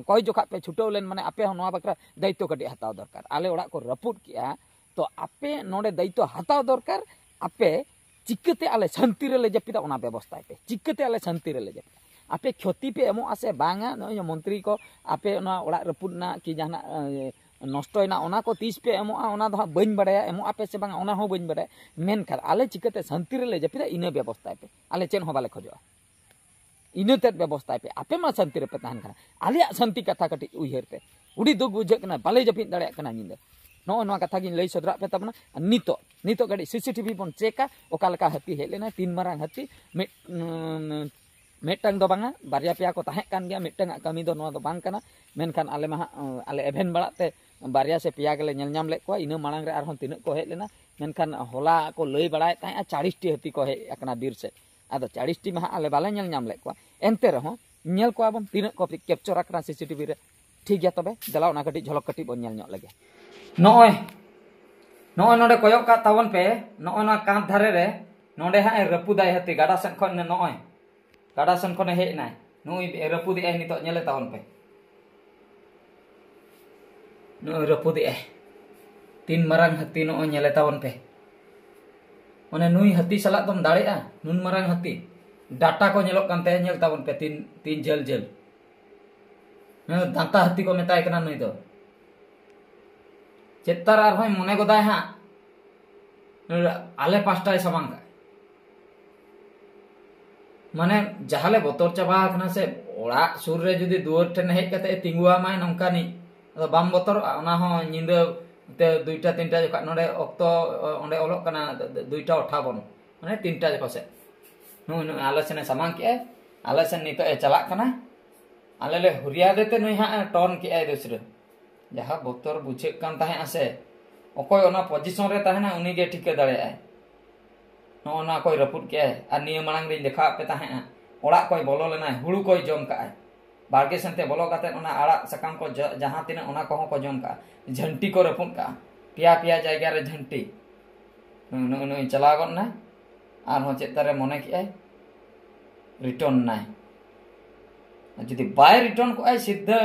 ᱠᱚᱭ ᱡᱚᱠᱷᱟᱜ ᱯᱮ ᱪᱷᱩᱴᱟᱹᱣ ᱞᱮᱱ, ᱢᱟᱱᱮ ᱟᱯᱮ ᱦᱚᱸ ᱱᱚᱣᱟ ᱵᱟᱠᱷᱨᱟ ᱫᱟᱭᱤᱛᱛᱚ ᱠᱟᱹᱴᱤᱡ ᱦᱟᱛᱟᱣ ᱫᱚᱨᱠᱟᱨ᱾ ᱟᱞᱮ ᱚᱲᱟᱜ ᱠᱚ ᱨᱟᱹᱯᱩᱫ ᱠᱮᱜᱼᱟ, ᱛᱚ ᱟᱯᱮ ᱱᱚᱰᱮ ᱫᱟᱭᱤᱛᱛᱚ ᱦᱟᱛᱟᱣ ᱫᱚᱨᱠᱟᱨ᱾ ᱟᱯᱮ ᱪᱤᱠᱟᱹᱛᱮ ᱟᱞᱮ ᱥᱟᱱᱛᱤ ᱨᱮᱞᱮ ᱡᱟᱹᱯᱤᱫᱟ, ᱚᱱᱟ ᱵᱮᱵᱚᱥᱛᱷᱟᱭ ᱯᱮ᱾ ᱪᱤᱠᱟᱹᱛᱮ ᱟᱞᱮ ᱥᱟᱱᱛᱤ ᱨᱮᱞᱮ ᱡᱟᱹᱯᱤᱫᱟ? ᱟᱯᱮ ᱠᱷᱚᱛᱤ ᱯᱮ ᱮᱢᱚᱜᱼᱟ ᱥᱮ ᱵᱟᱝᱟ? ᱱᱚᱜᱼᱚᱭ ᱢᱚᱱᱛᱨᱤ ᱠᱚ, ᱟᱯᱮ ᱚᱱᱟ ᱚᱲᱟᱜ ᱨᱟᱹᱯᱩᱫ ᱨᱮᱱᱟᱜ ᱠᱤ ᱡᱟᱦᱟᱱᱟᱜ ᱱᱚᱥᱴᱚᱭᱮᱱᱟ, ᱚᱱᱟ ᱠᱚ ᱛᱤᱥ ᱯᱮ ᱮᱢᱚᱜᱼᱟ, ᱚᱱᱟ ᱫᱚ ᱦᱟᱸᱜ ᱵᱟᱹᱧ ᱵᱟᱲᱟᱭᱟ, ᱮᱢᱚᱜ ᱟᱯᱮ ᱥᱮ ᱵᱟᱝᱟ, ᱚᱱᱟ ᱦᱚᱸ ᱵᱟᱹᱧ ᱵᱟᱲᱟᱭᱟ᱾ ᱢᱮᱱᱠᱷᱟᱱ ᱟᱞᱮ ᱪᱤᱠᱟᱹᱛᱮ ᱥᱟᱱᱛᱤ ᱨᱮᱞᱮ ᱡᱟᱹᱯᱤᱫᱟ, ᱤᱱᱟᱹ ᱵᱮᱵᱚᱥᱛᱷᱟᱭ ᱯᱮ᱾ ᱟᱞᱮ ᱪᱮᱫ ᱦᱚᱸ ᱵᱟᱞᱮ ᱠᱷᱚᱡᱚᱜᱼᱟ, ᱤᱱᱟᱹ ᱛᱮᱫ ᱵᱮᱵᱚᱥᱛᱷᱟᱭ ᱯᱮ᱾ ᱟᱯᱮ ᱢᱟ ᱥᱟᱱᱛᱤ ᱨᱮᱯᱮ ᱛᱟᱦᱮᱱ ᱠᱟᱱᱟ, ᱟᱞᱮᱭᱟᱜ ᱥᱟᱱᱛᱤ ᱠᱟᱛᱷᱟ ᱠᱟᱹᱴᱤᱡ ᱩᱭᱦᱟᱹᱨ ᱯᱮ᱾ ᱟᱹᱰᱤ ᱫᱩᱠ ᱵᱩᱡᱷᱟᱹᱜ ᱠᱟᱱᱟ, ᱵᱟᱞᱮ ᱡᱟᱹᱯᱤᱫ ᱫᱟᱲᱮᱭᱟᱜ ᱠᱟᱱᱟ ᱧᱤᱫᱟᱹ᱾ ᱱᱚᱜᱼᱚ ᱱᱚᱣᱟ ᱠᱟᱛᱷᱟ ᱜᱤᱧ ᱞᱟᱹᱭ ᱥᱚᱫᱚᱨᱟᱜ ᱯᱮ ᱛᱟᱵᱚᱱᱟ᱾ ᱟᱨ ᱱᱤᱛᱚᱜ, ᱱᱤᱛᱚᱜ ᱠᱟᱹᱴᱤᱡ ᱥᱤᱥᱤᱴᱤᱵᱷᱤ ᱵᱚᱱ ᱪᱮᱠᱟ, ᱚᱠᱟ ᱞᱮᱠᱟ ᱦᱟᱹᱛᱤ ᱦᱮᱡ ᱞᱮᱱᱟ, ᱛᱤᱱ ᱢᱟᱨᱟᱝ ᱦᱟᱹᱛᱤ᱾ ᱢᱤᱫ ᱢᱤᱫᱴᱟᱝ ᱫᱚ ᱵᱟᱝᱟ, ᱵᱟᱨᱭᱟ ᱯᱮᱭᱟ ᱠᱚ ᱛᱟᱦᱮᱸ ᱠᱟᱱ ᱜᱮᱭᱟ᱾ ᱢᱤᱫᱴᱟᱝ ᱟᱜ ᱠᱟᱹᱢᱤ ᱫᱚ ᱱᱚᱣᱟ ᱫᱚ ᱵᱟᱝ ᱠᱟᱱᱟ᱾ ᱢᱮᱱᱠᱷᱟᱱ ᱟᱞᱮ ᱢᱟ ᱦᱟᱸᱜ, ᱟᱞᱮ ᱮᱵᱷᱮᱱ ᱵᱟᱲᱟᱜ ᱛᱮ ᱵᱟᱨᱭᱟ ᱥᱮ ᱯᱮᱭᱟ ᱜᱮᱞᱮ ᱧᱮᱞ ᱧᱟᱢ ᱞᱮᱫ ᱠᱚᱣᱟ᱾ ᱤᱱᱟᱹ ᱢᱟᱲᱟᱝ ᱨᱮ ᱟᱨᱦᱚᱸ ᱛᱤᱱᱟᱹᱜ ᱠᱚ ᱦᱮᱡ ᱞᱮᱱᱟ, ᱢᱮᱱᱠᱷᱟᱱ ᱦᱚᱞᱟ ᱠᱚ ᱞᱟᱹᱭ ᱵᱟᱲᱟᱭᱮᱫ ᱛᱟᱦᱮᱸᱫᱼᱟ ᱪᱟᱲᱤᱥ ᱴᱤ ᱦᱟᱹᱛᱤ ᱠᱚ ᱦᱮᱡ ᱟᱠᱟᱱᱟ ᱵᱤᱨ ᱥᱮᱫ᱾ ᱟᱫᱚ ᱪᱟᱲᱤᱥ ᱴᱤ ᱢᱟ ᱦᱟᱸᱜ ᱟᱞᱮ ᱵᱟᱞᱮ ᱧᱮᱞ ᱧᱟᱢ ᱞᱮᱫ ᱠᱚᱣᱟ, ᱮᱱᱛᱮ ᱨᱮᱦᱚᱸ ᱧᱮᱞ ᱠᱚᱣᱟ ᱵᱚᱱ ᱛᱤᱱᱟᱹᱜ ᱠᱚ ᱠᱮᱯᱪᱚᱨ ᱟᱠᱟᱱᱟ ᱥᱤᱥᱤᱴᱤᱵᱷᱤ ᱨᱮ᱾ ᱴᱷᱤᱠ ᱜᱮᱭᱟ, ᱛᱚᱵᱮ ᱫᱮᱞᱟ ᱚᱱᱟ ᱠᱟᱹᱴᱤᱡ ᱡᱷᱚᱞᱚᱠ ᱠᱟᱹᱴᱤᱡ ᱵᱚᱱ ᱧᱮᱞ ᱧᱚᱜ ᱞᱮᱜᱮ᱾ ᱱᱚᱜᱼᱚᱭ, ᱱᱚᱜᱼᱚᱭ ᱱᱚᱰᱮ ᱠᱚᱭᱚᱜ ᱠᱟᱜ ᱛᱟᱵᱚᱱ ᱯᱮ, ᱱᱚᱜᱼᱚᱭ ᱱᱚᱣᱟ ᱠᱟᱸᱛ ᱫᱷᱟᱨᱮ ᱨᱮ ᱱᱚᱰᱮ ᱦᱟᱸᱜ ᱮ ᱨᱟᱹᱯᱩᱫᱟᱭ ᱦᱟᱹᱛᱤ, ᱜᱟᱰᱟ ᱥᱮᱱ ᱠᱷᱚᱱ ᱱᱚᱜᱼᱚᱭ ᱜᱟᱰᱟ ᱥᱮᱱ ᱠᱷᱚᱱᱮ ᱦᱮᱡ ᱮᱱᱟᱭ᱾ ᱱᱩᱭ ᱨᱟᱹᱯᱩᱫᱮᱜᱼᱟᱭ ᱱᱤᱛᱚᱜ, ᱧᱮᱞᱮ ᱛᱟᱵᱚᱱ ᱯᱮ᱾ ᱱᱩᱭ ᱨᱟᱹᱯᱩᱫᱮᱜᱼᱟᱭ᱾ ᱛᱤᱱ ᱢᱟᱨᱟᱝ ᱦᱟᱹᱛᱤ ᱱᱚᱜᱼᱚᱭ ᱧᱮᱞᱮ ᱛᱟᱵᱚᱱ ᱯᱮ᱾ ᱢᱟᱱᱮ ᱱᱩᱭ ᱦᱟᱹᱛᱤ ᱥᱟᱞᱟᱜ ᱫᱚᱢ ᱫᱟᱲᱮᱜᱼᱟ? ᱱᱩᱱ ᱢᱟᱨᱟᱝ ᱦᱟᱹᱛᱤ᱾ ᱰᱟᱴᱟ ᱠᱚ ᱧᱮᱞᱚᱜ ᱠᱟᱱ ᱛᱟᱭᱟ, ᱧᱮᱞ ᱛᱟᱵᱚᱱ ᱯᱮ, ᱛᱤᱱ, ᱛᱤᱱ ᱡᱷᱟᱹᱞ ᱡᱷᱟᱹᱞ᱾ ᱱᱩᱭ ᱫᱚ ᱫᱟᱸᱛᱟ ᱦᱟᱹᱛᱤ ᱠᱚ ᱢᱮᱛᱟᱭ ᱠᱟᱱᱟ ᱱᱩᱭ ᱫᱚ᱾ ᱪᱮᱫ ᱛᱟᱨ ᱟᱨᱦᱚᱸᱭ ᱢᱚᱱᱮ ᱜᱚᱫᱟᱭ ᱦᱟᱸᱜ, ᱟᱞᱮ ᱯᱟᱥᱴᱟᱭ ᱥᱟᱢᱟᱝ ᱠᱟᱜᱼᱟ᱾ ᱢᱟᱱᱮ ᱡᱟᱦᱟᱸ ᱞᱮ ᱵᱚᱛᱚᱨ ᱪᱟᱵᱟ ᱟᱠᱟᱱᱟ ᱥᱮ, ᱚᱲᱟᱜ ᱥᱩᱨ ᱨᱮ ᱡᱩᱫᱤ ᱫᱩᱣᱟᱹᱨ ᱴᱷᱮᱱ ᱦᱮᱡ ᱠᱟᱛᱮ ᱮ ᱛᱤᱸᱜᱩᱣᱟᱢᱟᱭ ᱱᱚᱝᱠᱟᱱᱤᱡ, ᱟᱫᱚ ᱵᱟᱢ ᱵᱚᱛᱚᱨᱚᱜᱼᱟ? ᱚᱱᱟ ᱦᱚᱸ ᱧᱤᱫᱟᱹ ᱛᱮ ᱫᱩᱭᱴᱟ ᱛᱤᱱᱴᱟ ᱡᱚᱠᱷᱚᱱ ᱱᱚᱰᱮ ᱚᱠᱛᱚ, ᱚᱸᱰᱮ ᱚᱞᱚᱜ ᱠᱟᱱᱟ ᱫᱩᱭᱴᱟ ᱚᱴᱷᱟᱵᱚᱱ, ᱢᱟᱱᱮ ᱛᱤᱱᱴᱟ ᱡᱚᱠᱷᱚᱱ ᱥᱮᱫ ᱱᱩᱭ, ᱱᱩᱭ ᱟᱞᱮ ᱥᱮᱱᱮ ᱥᱟᱢᱟᱝ ᱠᱮᱜᱼᱟᱭ, ᱟᱞᱮ ᱥᱮᱱ ᱱᱤᱛᱚᱜ ᱮ ᱪᱟᱞᱟᱜ ᱠᱟᱱᱟ᱾ ᱟᱞᱮ ᱞᱮ ᱦᱩᱨᱤᱭᱟᱫᱮ ᱛᱮ ᱱᱩᱭ ᱦᱟᱸᱜ ᱮ ᱴᱚᱱ ᱠᱮᱜᱼᱟᱭ ᱫᱩᱥᱨᱟᱹ᱾ ᱡᱟᱦᱟᱸ ᱵᱚᱛᱚᱨ ᱵᱩᱡᱷᱟᱹᱜ ᱠᱟᱱ ᱛᱟᱦᱮᱸᱜᱼᱟ ᱥᱮ, ᱚᱠᱚᱭ ᱚᱱᱟ ᱯᱚᱡᱤᱥᱚᱱ ᱨᱮ ᱛᱟᱦᱮᱱᱟ ᱩᱱᱤ ᱜᱮ ᱴᱷᱤᱠᱟᱹ ᱫᱟᱲᱮᱭᱟᱜᱼᱟᱭ᱾ ᱱᱚᱜᱼᱚ ᱱᱚᱣᱟ ᱠᱚᱭ ᱨᱟᱹᱯᱩᱫ ᱠᱮᱜᱼᱟᱭ᱾ ᱟᱨ ᱱᱤᱭᱟᱹ ᱢᱟᱲᱟᱝ ᱨᱤᱧ ᱫᱮᱠᱷᱟᱣᱟᱫ ᱯᱮ ᱛᱟᱦᱮᱸᱜᱼᱟ, ᱚᱲᱟᱜ ᱠᱚᱭ ᱵᱚᱞᱚ ᱞᱮᱱᱟᱭ, ᱦᱩᱲᱩ ᱠᱚᱭ ᱡᱚᱢ ᱠᱟᱜᱼᱟᱭ᱾ ᱵᱟᱲᱜᱮ ᱥᱮᱱᱛᱮ ᱵᱚᱞᱚ ᱠᱟᱛᱮᱫ ᱚᱱᱟ ᱟᱲᱟᱜ ᱥᱟᱠᱟᱢ ᱠᱚ ᱡᱚ-, ᱡᱟᱦᱟᱸ ᱛᱤᱱᱟᱹᱜ ᱚᱱᱟ ᱠᱚᱦᱚᱸ ᱠᱚ ᱡᱚᱢ ᱠᱟᱜᱼᱟ᱾ ᱡᱷᱟᱹᱱᱴᱤ ᱠᱚ ᱨᱟᱹᱯᱩᱫ ᱠᱟᱜᱼᱟ, ᱯᱮᱭᱟ ᱯᱮᱭᱟ ᱡᱟᱭᱜᱟ ᱨᱮ ᱡᱷᱟᱹᱱᱴᱤ᱾ ᱱᱩᱭ, ᱱᱩᱭ, ᱱᱩᱭ ᱪᱟᱞᱟᱣ ᱜᱚᱫ ᱱᱟᱭ, ᱟᱨᱦᱚᱸ ᱪᱮᱫ ᱛᱟᱨᱮ ᱢᱚᱱᱮ ᱠᱮᱜᱼᱟᱭ, ᱨᱤᱴᱟᱨᱱ ᱱᱟᱭ᱾ ᱡᱩᱫᱤ ᱵᱟᱭ ᱨᱤᱴᱟᱨᱱ ᱠᱚᱜᱼᱟᱭ ᱥᱤᱫᱷᱟᱹ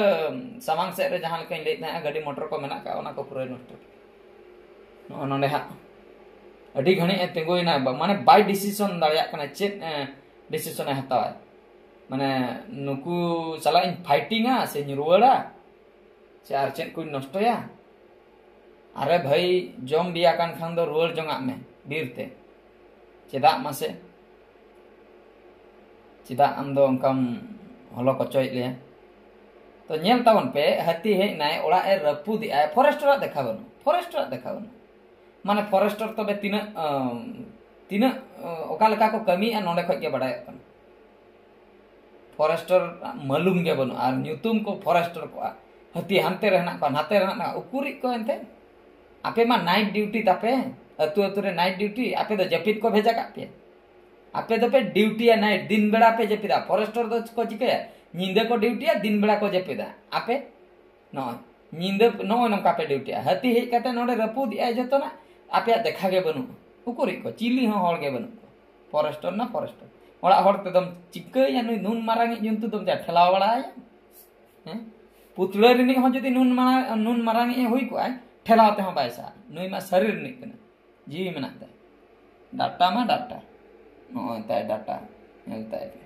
ᱥᱟᱢᱟᱝ ᱥᱮᱫ ᱨᱮ, ᱡᱟᱦᱟᱸ ᱞᱮᱠᱟᱧ ᱞᱟᱹᱭᱮᱫ ᱛᱟᱦᱮᱸᱫ, ᱜᱟᱹᱰᱤ ᱢᱚᱴᱚᱨ ᱠᱚ ᱢᱮᱱᱟᱜ ᱟᱠᱟᱫ, ᱚᱱᱟ ᱠᱚ ᱯᱩᱨᱟᱹᱭ ᱱᱚᱥᱴᱚ᱾ ᱱᱚᱜᱼᱚ ᱱᱚᱰᱮ ᱦᱟᱸᱜ ᱟᱹᱰᱤ ᱜᱷᱟᱹᱲᱤᱡ ᱮ ᱛᱤᱸᱜᱩᱭᱮᱱᱟ, ᱵᱟ-, ᱢᱟᱱᱮ ᱵᱟᱭ ᱰᱤᱥᱤᱥᱚᱱ ᱫᱟᱲᱮᱭᱟᱜ ᱠᱟᱱᱟ ᱪᱮᱫ ᱰᱤᱥᱤᱥᱚᱱ ᱮ ᱦᱟᱛᱟᱣᱟ᱾ ᱢᱟᱱᱮ ᱱᱩᱠᱩ ᱥᱟᱞᱟᱜ ᱤᱧ ᱯᱷᱟᱭᱴᱤᱝᱟ ᱥᱮᱧ ᱨᱩᱣᱟᱹᱲᱟ ᱥᱮ ᱟᱨ ᱪᱮᱫ ᱠᱚᱧ ᱱᱚᱥᱴᱚᱭᱟ? ᱟᱨᱮ ᱵᱷᱟᱹᱭ, ᱡᱚᱢ ᱵᱤᱭᱟ ᱠᱟᱱ ᱠᱷᱟᱱ ᱫᱚ ᱨᱩᱣᱟᱹᱲ ᱡᱚᱝᱟᱜ ᱢᱮ ᱵᱤᱨ ᱛᱮ᱾ ᱪᱮᱫᱟᱜ ᱢᱟᱥᱮ? ᱪᱮᱫᱟᱜ ᱟᱢ ᱫᱚ ᱚᱱᱠᱟᱢ ᱦᱚᱞᱚ ᱠᱚᱪᱚᱭᱮᱫ ᱞᱮᱭᱟ? ᱛᱚ ᱧᱮᱞ ᱛᱟᱵᱚᱱ ᱯᱮ, ᱦᱟᱹᱛᱤ ᱦᱮᱡ ᱮᱱᱟᱭ, ᱚᱲᱟᱜ ᱮ ᱨᱟᱹᱯᱩᱫᱮᱜᱼᱟᱭ, ᱯᱷᱚᱨᱮᱥᱴᱚᱨᱟᱜ ᱫᱮᱠᱷᱟ ᱵᱟᱹᱱᱩᱜ, ᱯᱷᱚᱨᱮᱥᱴᱚᱨᱟᱜ ᱫᱮᱠᱷᱟ ᱵᱟᱹᱱᱩᱜ᱾ ᱢᱟᱱᱮ ᱯᱷᱚᱨᱮᱥᱴᱚᱨ ᱛᱚᱵᱮ ᱛᱤᱱᱟᱹᱜ, ᱟᱢ, ᱛᱤᱱᱟᱹᱜ, ᱟᱢ, ᱚᱠᱟ ᱞᱮᱠᱟ ᱠᱚ ᱠᱟᱹᱢᱤᱭᱮᱫᱼᱟ, ᱱᱚᱸᱰᱮ ᱠᱷᱚᱡ ᱜᱮ ᱵᱟᱰᱟᱭᱚᱜ ᱠᱟᱱᱟ᱾ ᱯᱷᱚᱨᱮᱥᱴᱚᱨ ᱢᱟᱹᱞᱩᱢ ᱜᱮ ᱵᱟᱹᱱᱩᱜᱼᱟ, ᱟᱨ ᱧᱩᱛᱩᱢ ᱠᱚ ᱯᱷᱚᱨᱮᱥᱴᱚᱨ ᱠᱚᱜᱼᱟ᱾ ᱦᱟᱹᱛᱤ ᱦᱟᱱᱛᱮ ᱨᱮ ᱦᱮᱱᱟᱜ ᱠᱚᱣᱟ, ᱱᱟᱛᱮ ᱨᱮ ᱦᱮᱱᱟᱜ ᱠᱚᱣᱟ, ᱩᱠᱩᱨᱤᱡ ᱠᱚ ᱮᱱᱛᱮ? ᱟᱯᱮ ᱢᱟ ᱱᱟᱭᱤᱴ ᱰᱤᱭᱩᱴᱤ ᱛᱟᱯᱮ, ᱟᱹᱛᱩ ᱟᱹᱛᱩ ᱨᱮ ᱱᱟᱭᱤᱴ ᱰᱤᱭᱩᱴᱤ, ᱟᱯᱮ ᱫᱚ ᱡᱟᱹᱯᱤᱫ ᱠᱚ ᱵᱷᱮᱡᱟ ᱠᱟᱜ ᱯᱮᱭᱟ᱾ ᱟᱯᱮ ᱫᱚᱯᱮ ᱰᱤᱭᱩᱴᱤᱭᱟ ᱱᱟᱭᱤᱴ, ᱫᱤᱱ ᱵᱮᱲᱟ ᱯᱮ ᱡᱟᱹᱯᱤᱫᱟ᱾ ᱯᱷᱚᱨᱮᱥᱴᱚᱨ ᱫᱚ ᱠᱚ ᱪᱤᱠᱟᱹᱭᱟ? ᱧᱤᱫᱟᱹ ᱠᱚ ᱰᱤᱭᱩᱴᱤᱭᱟ, ᱫᱤᱱ ᱵᱮᱲᱟ ᱠᱚ ᱡᱟᱹᱯᱤᱫᱟ᱾ ᱟᱯᱮ ᱱᱚᱜᱼᱚᱭ ᱧᱤᱫᱟᱹ ᱱᱚᱜᱼᱚᱭ ᱱᱚᱝᱠᱟ ᱯᱮ ᱰᱤᱭᱩᱴᱤᱭᱟ᱾ ᱦᱟᱹᱛᱤ ᱦᱮᱡ ᱠᱟᱛᱮ ᱱᱚᱰᱮ ᱨᱟᱹᱯᱩᱫᱮᱜᱼᱟᱭ ᱡᱚᱛᱚᱱᱟᱜ, ᱟᱯᱮᱭᱟᱜ ᱫᱮᱠᱷᱟ ᱜᱮ ᱵᱟᱹᱱᱩᱜᱼᱟ᱾ ᱩᱠᱩᱨᱤᱡ ᱠᱚ, ᱪᱤᱞᱤ ᱦᱚᱸ ᱦᱚᱲ ᱜᱮ ᱵᱟᱹᱱᱩᱜ ᱠᱚᱣᱟ᱾ ᱯᱷᱚᱨᱮᱥᱴᱚᱨ ᱱᱟ ᱯᱷᱚᱨᱮᱥᱴᱚᱨ᱾ ᱚᱲᱟᱜ ᱦᱚᱲ ᱛᱮᱫᱚᱢ ᱪᱤᱠᱟᱹᱭᱟ? ᱱᱩᱭ ᱱᱩᱱ ᱢᱟᱨᱟᱝᱤᱡ ᱡᱚᱱᱛᱩ ᱫᱚᱢ ᱪᱟ ᱴᱷᱮᱞᱟᱣ ᱵᱟᱲᱟᱭᱟ? ᱦᱮᱸ? ᱯᱩᱛᱲᱟᱹ ᱨᱤᱱᱤᱡ ᱦᱚᱸ ᱡᱩᱫᱤ ᱱᱩᱱ ᱢᱟᱨᱟᱝ, ᱱᱩᱱ ᱢᱟᱨᱟᱝᱤᱡ ᱮ ᱦᱩᱭ ᱠᱚᱜᱼᱟᱭ, ᱴᱷᱮᱞᱟᱣ ᱛᱮᱦᱚᱸ ᱵᱟᱭ ᱥᱟᱦᱟ᱾ ᱱᱩᱭ ᱢᱟ ᱥᱟᱹᱨᱤ ᱨᱤᱱᱤᱡ ᱠᱟᱱᱟ, ᱡᱤᱣᱤ ᱢᱮᱱᱟᱜ ᱛᱟᱭ᱾ ᱰᱟᱴᱟ ᱢᱟ ᱰᱟᱴᱟ, ᱱᱚᱜᱼᱚᱭ ᱛᱟᱭ ᱰᱟᱴᱟ, ᱧᱮᱞ ᱛᱟᱭ ᱯᱮ᱾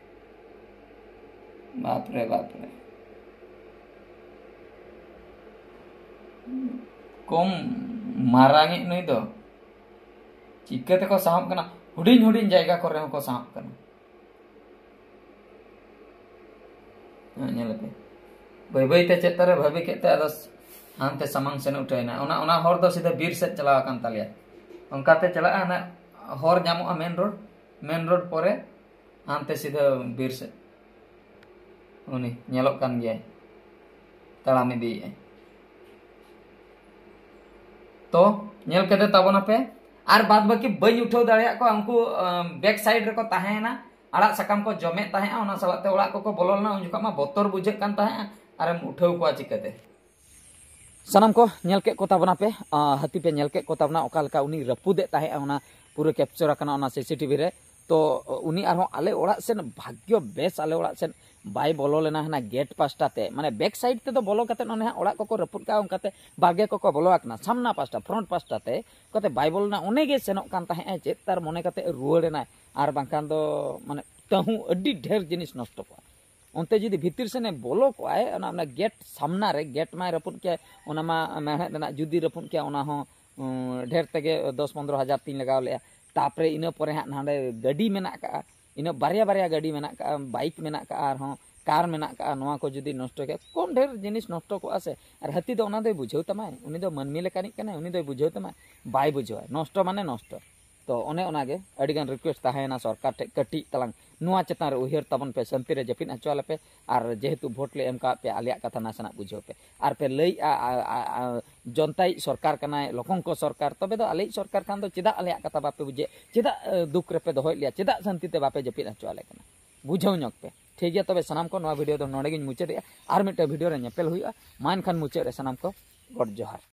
ᱵᱟᱯ ᱨᱮ, ᱵᱟᱯ ᱨᱮ᱾ ᱠᱚᱢ ᱢᱟᱨᱟᱝᱤᱡ ᱱᱩᱭ ᱫᱚ᱾ ᱪᱤᱠᱟᱹ ᱛᱮᱠᱚ ᱥᱟᱦᱚᱵ ᱠᱟᱱᱟ? ᱦᱩᱰᱤᱧ ᱦᱩᱰᱤᱧ ᱡᱟᱭᱜᱟ ᱠᱚᱨᱮ ᱦᱚᱸᱠᱚ ᱥᱟᱦᱚᱵ ᱠᱟᱱᱟ᱾ ᱦᱮᱸ, ᱧᱮᱞ ᱯᱮ᱾ ᱵᱟᱹᱭ ᱵᱟᱹᱭ ᱛᱮ ᱪᱮᱫ ᱛᱟᱨᱮ ᱵᱷᱟᱹᱵᱤ ᱠᱮᱫ ᱛᱮ ᱟᱫᱚ ᱦᱟᱱᱛᱮ ᱥᱟᱢᱟᱝ ᱥᱮᱱ ᱩᱴᱷᱟᱹᱭᱮᱱᱟ᱾ ᱚᱱᱟ, ᱚᱱᱟ ᱦᱚᱨ ᱫᱚ ᱥᱤᱫᱷᱟᱹ ᱵᱤᱨ ᱥᱮᱫ ᱪᱟᱞᱟᱣ ᱟᱠᱟᱱ ᱛᱟᱞᱮᱭᱟ᱾ ᱚᱱᱠᱟᱛᱮ ᱪᱟᱞᱟᱜᱼᱟ, ᱦᱟᱱᱟ ᱦᱚᱨ ᱧᱟᱢᱚᱜᱼᱟ, ᱢᱮᱱ ᱨᱳᱰ, ᱢᱮᱱ ᱨᱳᱰ ᱯᱚᱨᱮ ᱦᱟᱱᱛᱮ ᱥᱤᱫᱷᱟᱹ ᱵᱤᱨ ᱥᱮᱫ᱾ ᱩᱱᱤ ᱧᱮᱞᱚᱜ ᱠᱟᱱ ᱜᱮᱭᱟᱭ, ᱛᱟᱲᱟᱢ ᱤᱫᱤᱭᱮᱫᱼᱟᱭ᱾ ᱛᱚ, ᱧᱮᱞ ᱠᱮᱫᱮ ᱛᱟᱵᱚᱱᱟᱯᱮ᱾ ᱟᱨ ᱵᱟᱫ ᱵᱟᱹᱠᱤ ᱵᱟᱹᱧ ᱩᱴᱷᱟᱹᱣ ᱫᱟᱲᱮᱭᱟᱜ ᱠᱚᱣᱟ᱾ ᱩᱱᱠᱩ, ᱟᱢ, ᱵᱮᱠ ᱥᱟᱭᱤᱰ ᱨᱮᱠᱚ ᱛᱟᱦᱮᱸᱭᱮᱱᱟ, ᱟᱲᱟᱜ ᱥᱟᱠᱟᱢ ᱠᱚ ᱡᱚᱢᱮᱫ ᱛᱟᱦᱮᱸᱜᱼᱟ, ᱚᱱᱟ ᱥᱟᱞᱟᱜ ᱛᱮ ᱚᱲᱟᱜ ᱠᱚᱠᱚ ᱵᱚᱞᱚ ᱞᱮᱱᱟ᱾ ᱩᱱ ᱡᱚᱠᱷᱚᱱ ᱢᱟ ᱵᱚᱛᱚᱨ ᱵᱩᱡᱷᱟᱹᱜ ᱠᱟᱱ ᱛᱟᱦᱮᱸᱜᱼᱟ, ᱟᱨᱮᱢ ᱩᱴᱷᱟᱹᱣ ᱠᱚᱣᱟ ᱪᱤᱠᱟᱹᱛᱮ? ᱥᱟᱱᱟᱢ ᱠᱚ ᱧᱮᱞ ᱠᱮᱫ ᱠᱚ ᱛᱟᱵᱚᱱᱟᱯᱮ, ᱟᱸ, ᱦᱟᱹᱛᱤ ᱯᱮ ᱧᱮᱞ ᱠᱮᱫ ᱠᱚ ᱛᱟᱵᱚᱱᱟ, ᱚᱠᱟ ᱞᱮᱠᱟ ᱩᱱᱤ ᱨᱟᱹᱯᱩᱫᱮᱫ ᱛᱟᱦᱮᱸᱜᱼᱟ, ᱚᱱᱟ ᱯᱩᱨᱟᱹ ᱠᱮᱯᱪᱚᱨ ᱟᱠᱟᱱᱟ ᱚᱱᱟ ᱥᱤᱥᱤᱴᱤᱵᱷᱤ ᱨᱮ᱾ ᱛᱚ ᱩᱱᱤ ᱟᱨᱦᱚᱸ ᱟᱞᱮ ᱚᱲᱟᱜ ᱥᱮᱫ, ᱵᱷᱟᱜᱽᱭᱚ ᱵᱮᱥ ᱟᱞᱮ ᱚᱲᱟᱜ ᱥᱮᱫ ᱵᱟᱭ ᱵᱚᱞᱚ ᱞᱮᱱᱟ ᱦᱟᱱᱟ ᱜᱮᱴ ᱯᱟᱥᱴᱟ ᱛᱮ, ᱢᱟᱱᱮ ᱵᱮᱠ ᱥᱟᱭᱤᱰ ᱛᱮᱫᱚ ᱵᱚᱞᱚ ᱠᱟᱛᱮ ᱚᱱᱮ ᱦᱟᱸᱜ ᱚᱲᱟᱜ ᱠᱚᱠᱚ ᱨᱟᱹᱯᱩᱫ ᱠᱟᱜᱼᱟ, ᱚᱱᱠᱟᱛᱮ ᱵᱟᱨᱜᱮ ᱠᱚᱠᱚ ᱵᱚᱞᱚ ᱟᱠᱟᱱᱟ, ᱥᱟᱢᱱᱟ ᱯᱟᱥᱴᱟ, ᱯᱷᱨᱚᱱᱴ ᱯᱟᱥᱴᱟ ᱛᱮ ᱚᱱᱠᱟᱛᱮ ᱵᱟᱭ ᱵᱚᱞᱚ ᱞᱮᱱᱟ᱾ ᱚᱱᱮ ᱜᱮ ᱥᱮᱱᱚᱜ ᱠᱟᱱ ᱛᱟᱦᱮᱸᱜ ᱟᱭ, ᱪᱮᱫ ᱛᱟᱨ ᱢᱚᱱᱮ ᱠᱟᱛᱮ ᱨᱩᱣᱟᱹᱲ ᱮᱱᱟᱭ, ᱟᱨ ᱵᱟᱝᱠᱷᱟᱱ ᱫᱚ ᱢᱟᱱᱮ ᱛᱟᱹᱦᱩ ᱟᱹᱰᱤ ᱰᱷᱮᱨ ᱡᱤᱱᱤᱥ ᱱᱚᱥᱴᱚ ᱠᱚᱜᱼᱟ᱾ ᱚᱱᱛᱮ ᱡᱩᱫᱤ ᱵᱷᱤᱛᱤᱨ ᱥᱮᱱᱮ ᱵᱚᱞᱚ ᱠᱚᱜᱼᱟᱭ, ᱚᱱᱟ ᱚᱱᱟ ᱜᱮᱴ ᱥᱟᱢᱱᱟ ᱨᱮ, ᱜᱮᱴ ᱢᱟᱭ ᱨᱟᱹᱯᱩᱫ ᱠᱮᱭᱟ, ᱚᱱᱟ ᱢᱟ ᱢᱮᱬᱦᱮᱫ ᱨᱮᱱᱟᱜ ᱡᱩᱫᱤ ᱨᱟᱹᱯᱩᱫ ᱠᱮᱭᱟ, ᱚᱱᱟ ᱦᱚᱸ ᱩᱸ, ᱰᱷᱮᱨ ᱛᱮᱜᱮ ᱫᱚᱥ ᱯᱚᱱᱫᱽᱨᱚ ᱦᱟᱡᱟᱨ ᱛᱤᱧ ᱞᱟᱜᱟᱣ ᱞᱮᱜᱼᱟ᱾ ᱛᱟᱯᱚᱨᱮ ᱤᱱᱟᱹ ᱯᱚᱨᱮ ᱦᱟᱸᱜ ᱱᱟᱰᱮ ᱜᱟᱹᱰᱤ ᱢᱮᱱᱟᱜ ᱠᱟᱜᱼᱟ, ᱤᱱᱟᱹ ᱵᱟᱨᱭᱟ ᱵᱟᱨᱭᱟ ᱜᱟᱹᱰᱤ ᱢᱮᱱᱟᱜ ᱠᱟᱜᱼᱟ, ᱵᱟᱭᱤᱠ ᱢᱮᱱᱟᱜ ᱠᱟᱜᱼᱟ, ᱟᱨᱦᱚᱸ ᱠᱟᱨ ᱢᱮᱱᱟᱜ ᱠᱟᱜᱼᱟ, ᱱᱚᱣᱟ ᱠᱚ ᱡᱩᱫᱤ ᱱᱚᱥᱴᱚ ᱠᱮᱭᱟ, ᱠᱚᱢ ᱰᱷᱮᱨ ᱡᱤᱱᱤᱥ ᱱᱚᱥᱴᱚ ᱠᱚᱜᱼᱟ ᱥᱮ᱾ ᱟᱨ ᱦᱟᱹᱛᱤ ᱫᱚ ᱚᱱᱟ ᱫᱚᱭ ᱵᱩᱡᱷᱟᱹᱣ ᱛᱟᱢᱟᱭ, ᱩᱱᱤ ᱫᱚ ᱢᱟᱹᱱᱢᱤ ᱞᱮᱠᱟᱱᱤᱡ ᱠᱟᱱᱟᱭ, ᱩᱱᱤ ᱫᱚᱭ ᱵᱩᱡᱷᱟᱹᱣ ᱛᱟᱢᱟᱭ? ᱵᱟᱭ ᱵᱩᱡᱷᱟᱹᱣᱟ᱾ ᱱᱚᱥᱴᱚ ᱢᱟᱱᱮ ᱱᱚᱥᱴᱚ᱾ ᱛᱚ ᱚᱱᱮ ᱚᱱᱟᱜᱮ ᱟᱹᱰᱤᱜᱟᱱ ᱨᱤᱠᱩᱭᱮᱥᱴ ᱛᱟᱦᱮᱸᱭᱮᱱᱟ ᱥᱚᱨᱠᱟᱨ ᱴᱷᱮᱡ, ᱠᱟᱹᱴᱤᱡ ᱛᱟᱞᱟᱝ ᱱᱚᱣᱟ ᱪᱮᱛᱟᱱ ᱨᱮ ᱩᱭᱦᱟᱹᱨ ᱛᱟᱵᱚᱱ ᱯᱮ, ᱥᱟᱹᱱᱛᱤ ᱨᱮ ᱡᱟᱹᱯᱤᱫ ᱦᱚᱪᱚ ᱟᱞᱮ ᱯᱮ᱾ ᱟᱨ ᱡᱮᱦᱮᱛᱩ ᱵᱷᱳᱴ ᱞᱮ ᱮᱢ ᱠᱟᱣᱟᱫ ᱯᱮᱭᱟ, ᱟᱞᱮᱭᱟᱜ ᱠᱟᱛᱷᱟ ᱱᱟᱥᱮᱱᱟᱜ ᱵᱩᱡᱷᱟᱹᱣ ᱯᱮ᱾ ᱟᱨ ᱯᱮ ᱞᱟᱹᱭᱮᱜᱼᱟ, ᱟ, ᱟ, ᱟ, ᱡᱚᱱᱛᱟᱭᱤᱡ ᱥᱚᱨᱠᱟᱨ ᱠᱟᱱᱟᱭ, ᱞᱚᱠᱚᱝᱠᱚ ᱥᱚᱨᱠᱟᱨ, ᱛᱚᱵᱮ ᱫᱚ ᱟᱞᱮᱭᱤᱡ ᱥᱚᱨᱠᱟᱨ ᱠᱷᱟᱱ ᱫᱚ ᱪᱮᱫᱟᱜ ᱟᱞᱮᱭᱟᱜ ᱠᱟᱛᱷᱟ ᱵᱟᱯᱮ ᱵᱩᱡᱷᱟᱹᱣᱮᱫ? ᱪᱮᱫᱟᱜ, ᱮ, ᱫᱩᱠ ᱨᱮᱯᱮ ᱫᱚᱦᱚᱭᱮᱫ ᱞᱮᱭᱟ? ᱪᱮᱫᱟᱜ ᱥᱟᱹᱱᱛᱤ ᱛᱮ ᱵᱟᱯᱮ ᱡᱟᱹᱯᱤᱫ ᱦᱚᱪᱚ ᱟᱞᱮ ᱠᱟᱱᱟ? ᱵᱩᱡᱷᱟᱹᱣ ᱧᱚᱜ ᱯᱮ᱾ ᱴᱷᱤᱠ ᱜᱮᱭᱟ, ᱛᱚᱵᱮ ᱥᱟᱱᱟᱢ ᱠᱚ ᱱᱚᱣᱟ ᱵᱷᱤᱰᱤᱭᱳ ᱫᱚ ᱱᱚᱰᱮ ᱜᱤᱧ ᱢᱩᱪᱟᱹᱫᱮᱜᱼᱟ᱾ ᱟᱨ ᱢᱤᱫᱴᱟᱝ ᱵᱷᱤᱰᱤᱭᱳ ᱨᱮ ᱧᱮᱯᱮᱞ ᱦᱩᱭᱩᱜᱼᱟ᱾ ᱢᱟ ᱮᱱᱠᱷᱟᱱ ᱢᱩᱪᱟᱹᱫ ᱨᱮ ᱥᱟᱱᱟᱢ ᱠᱚ ᱜᱚᱰ ᱡᱚᱦᱟᱨ᱾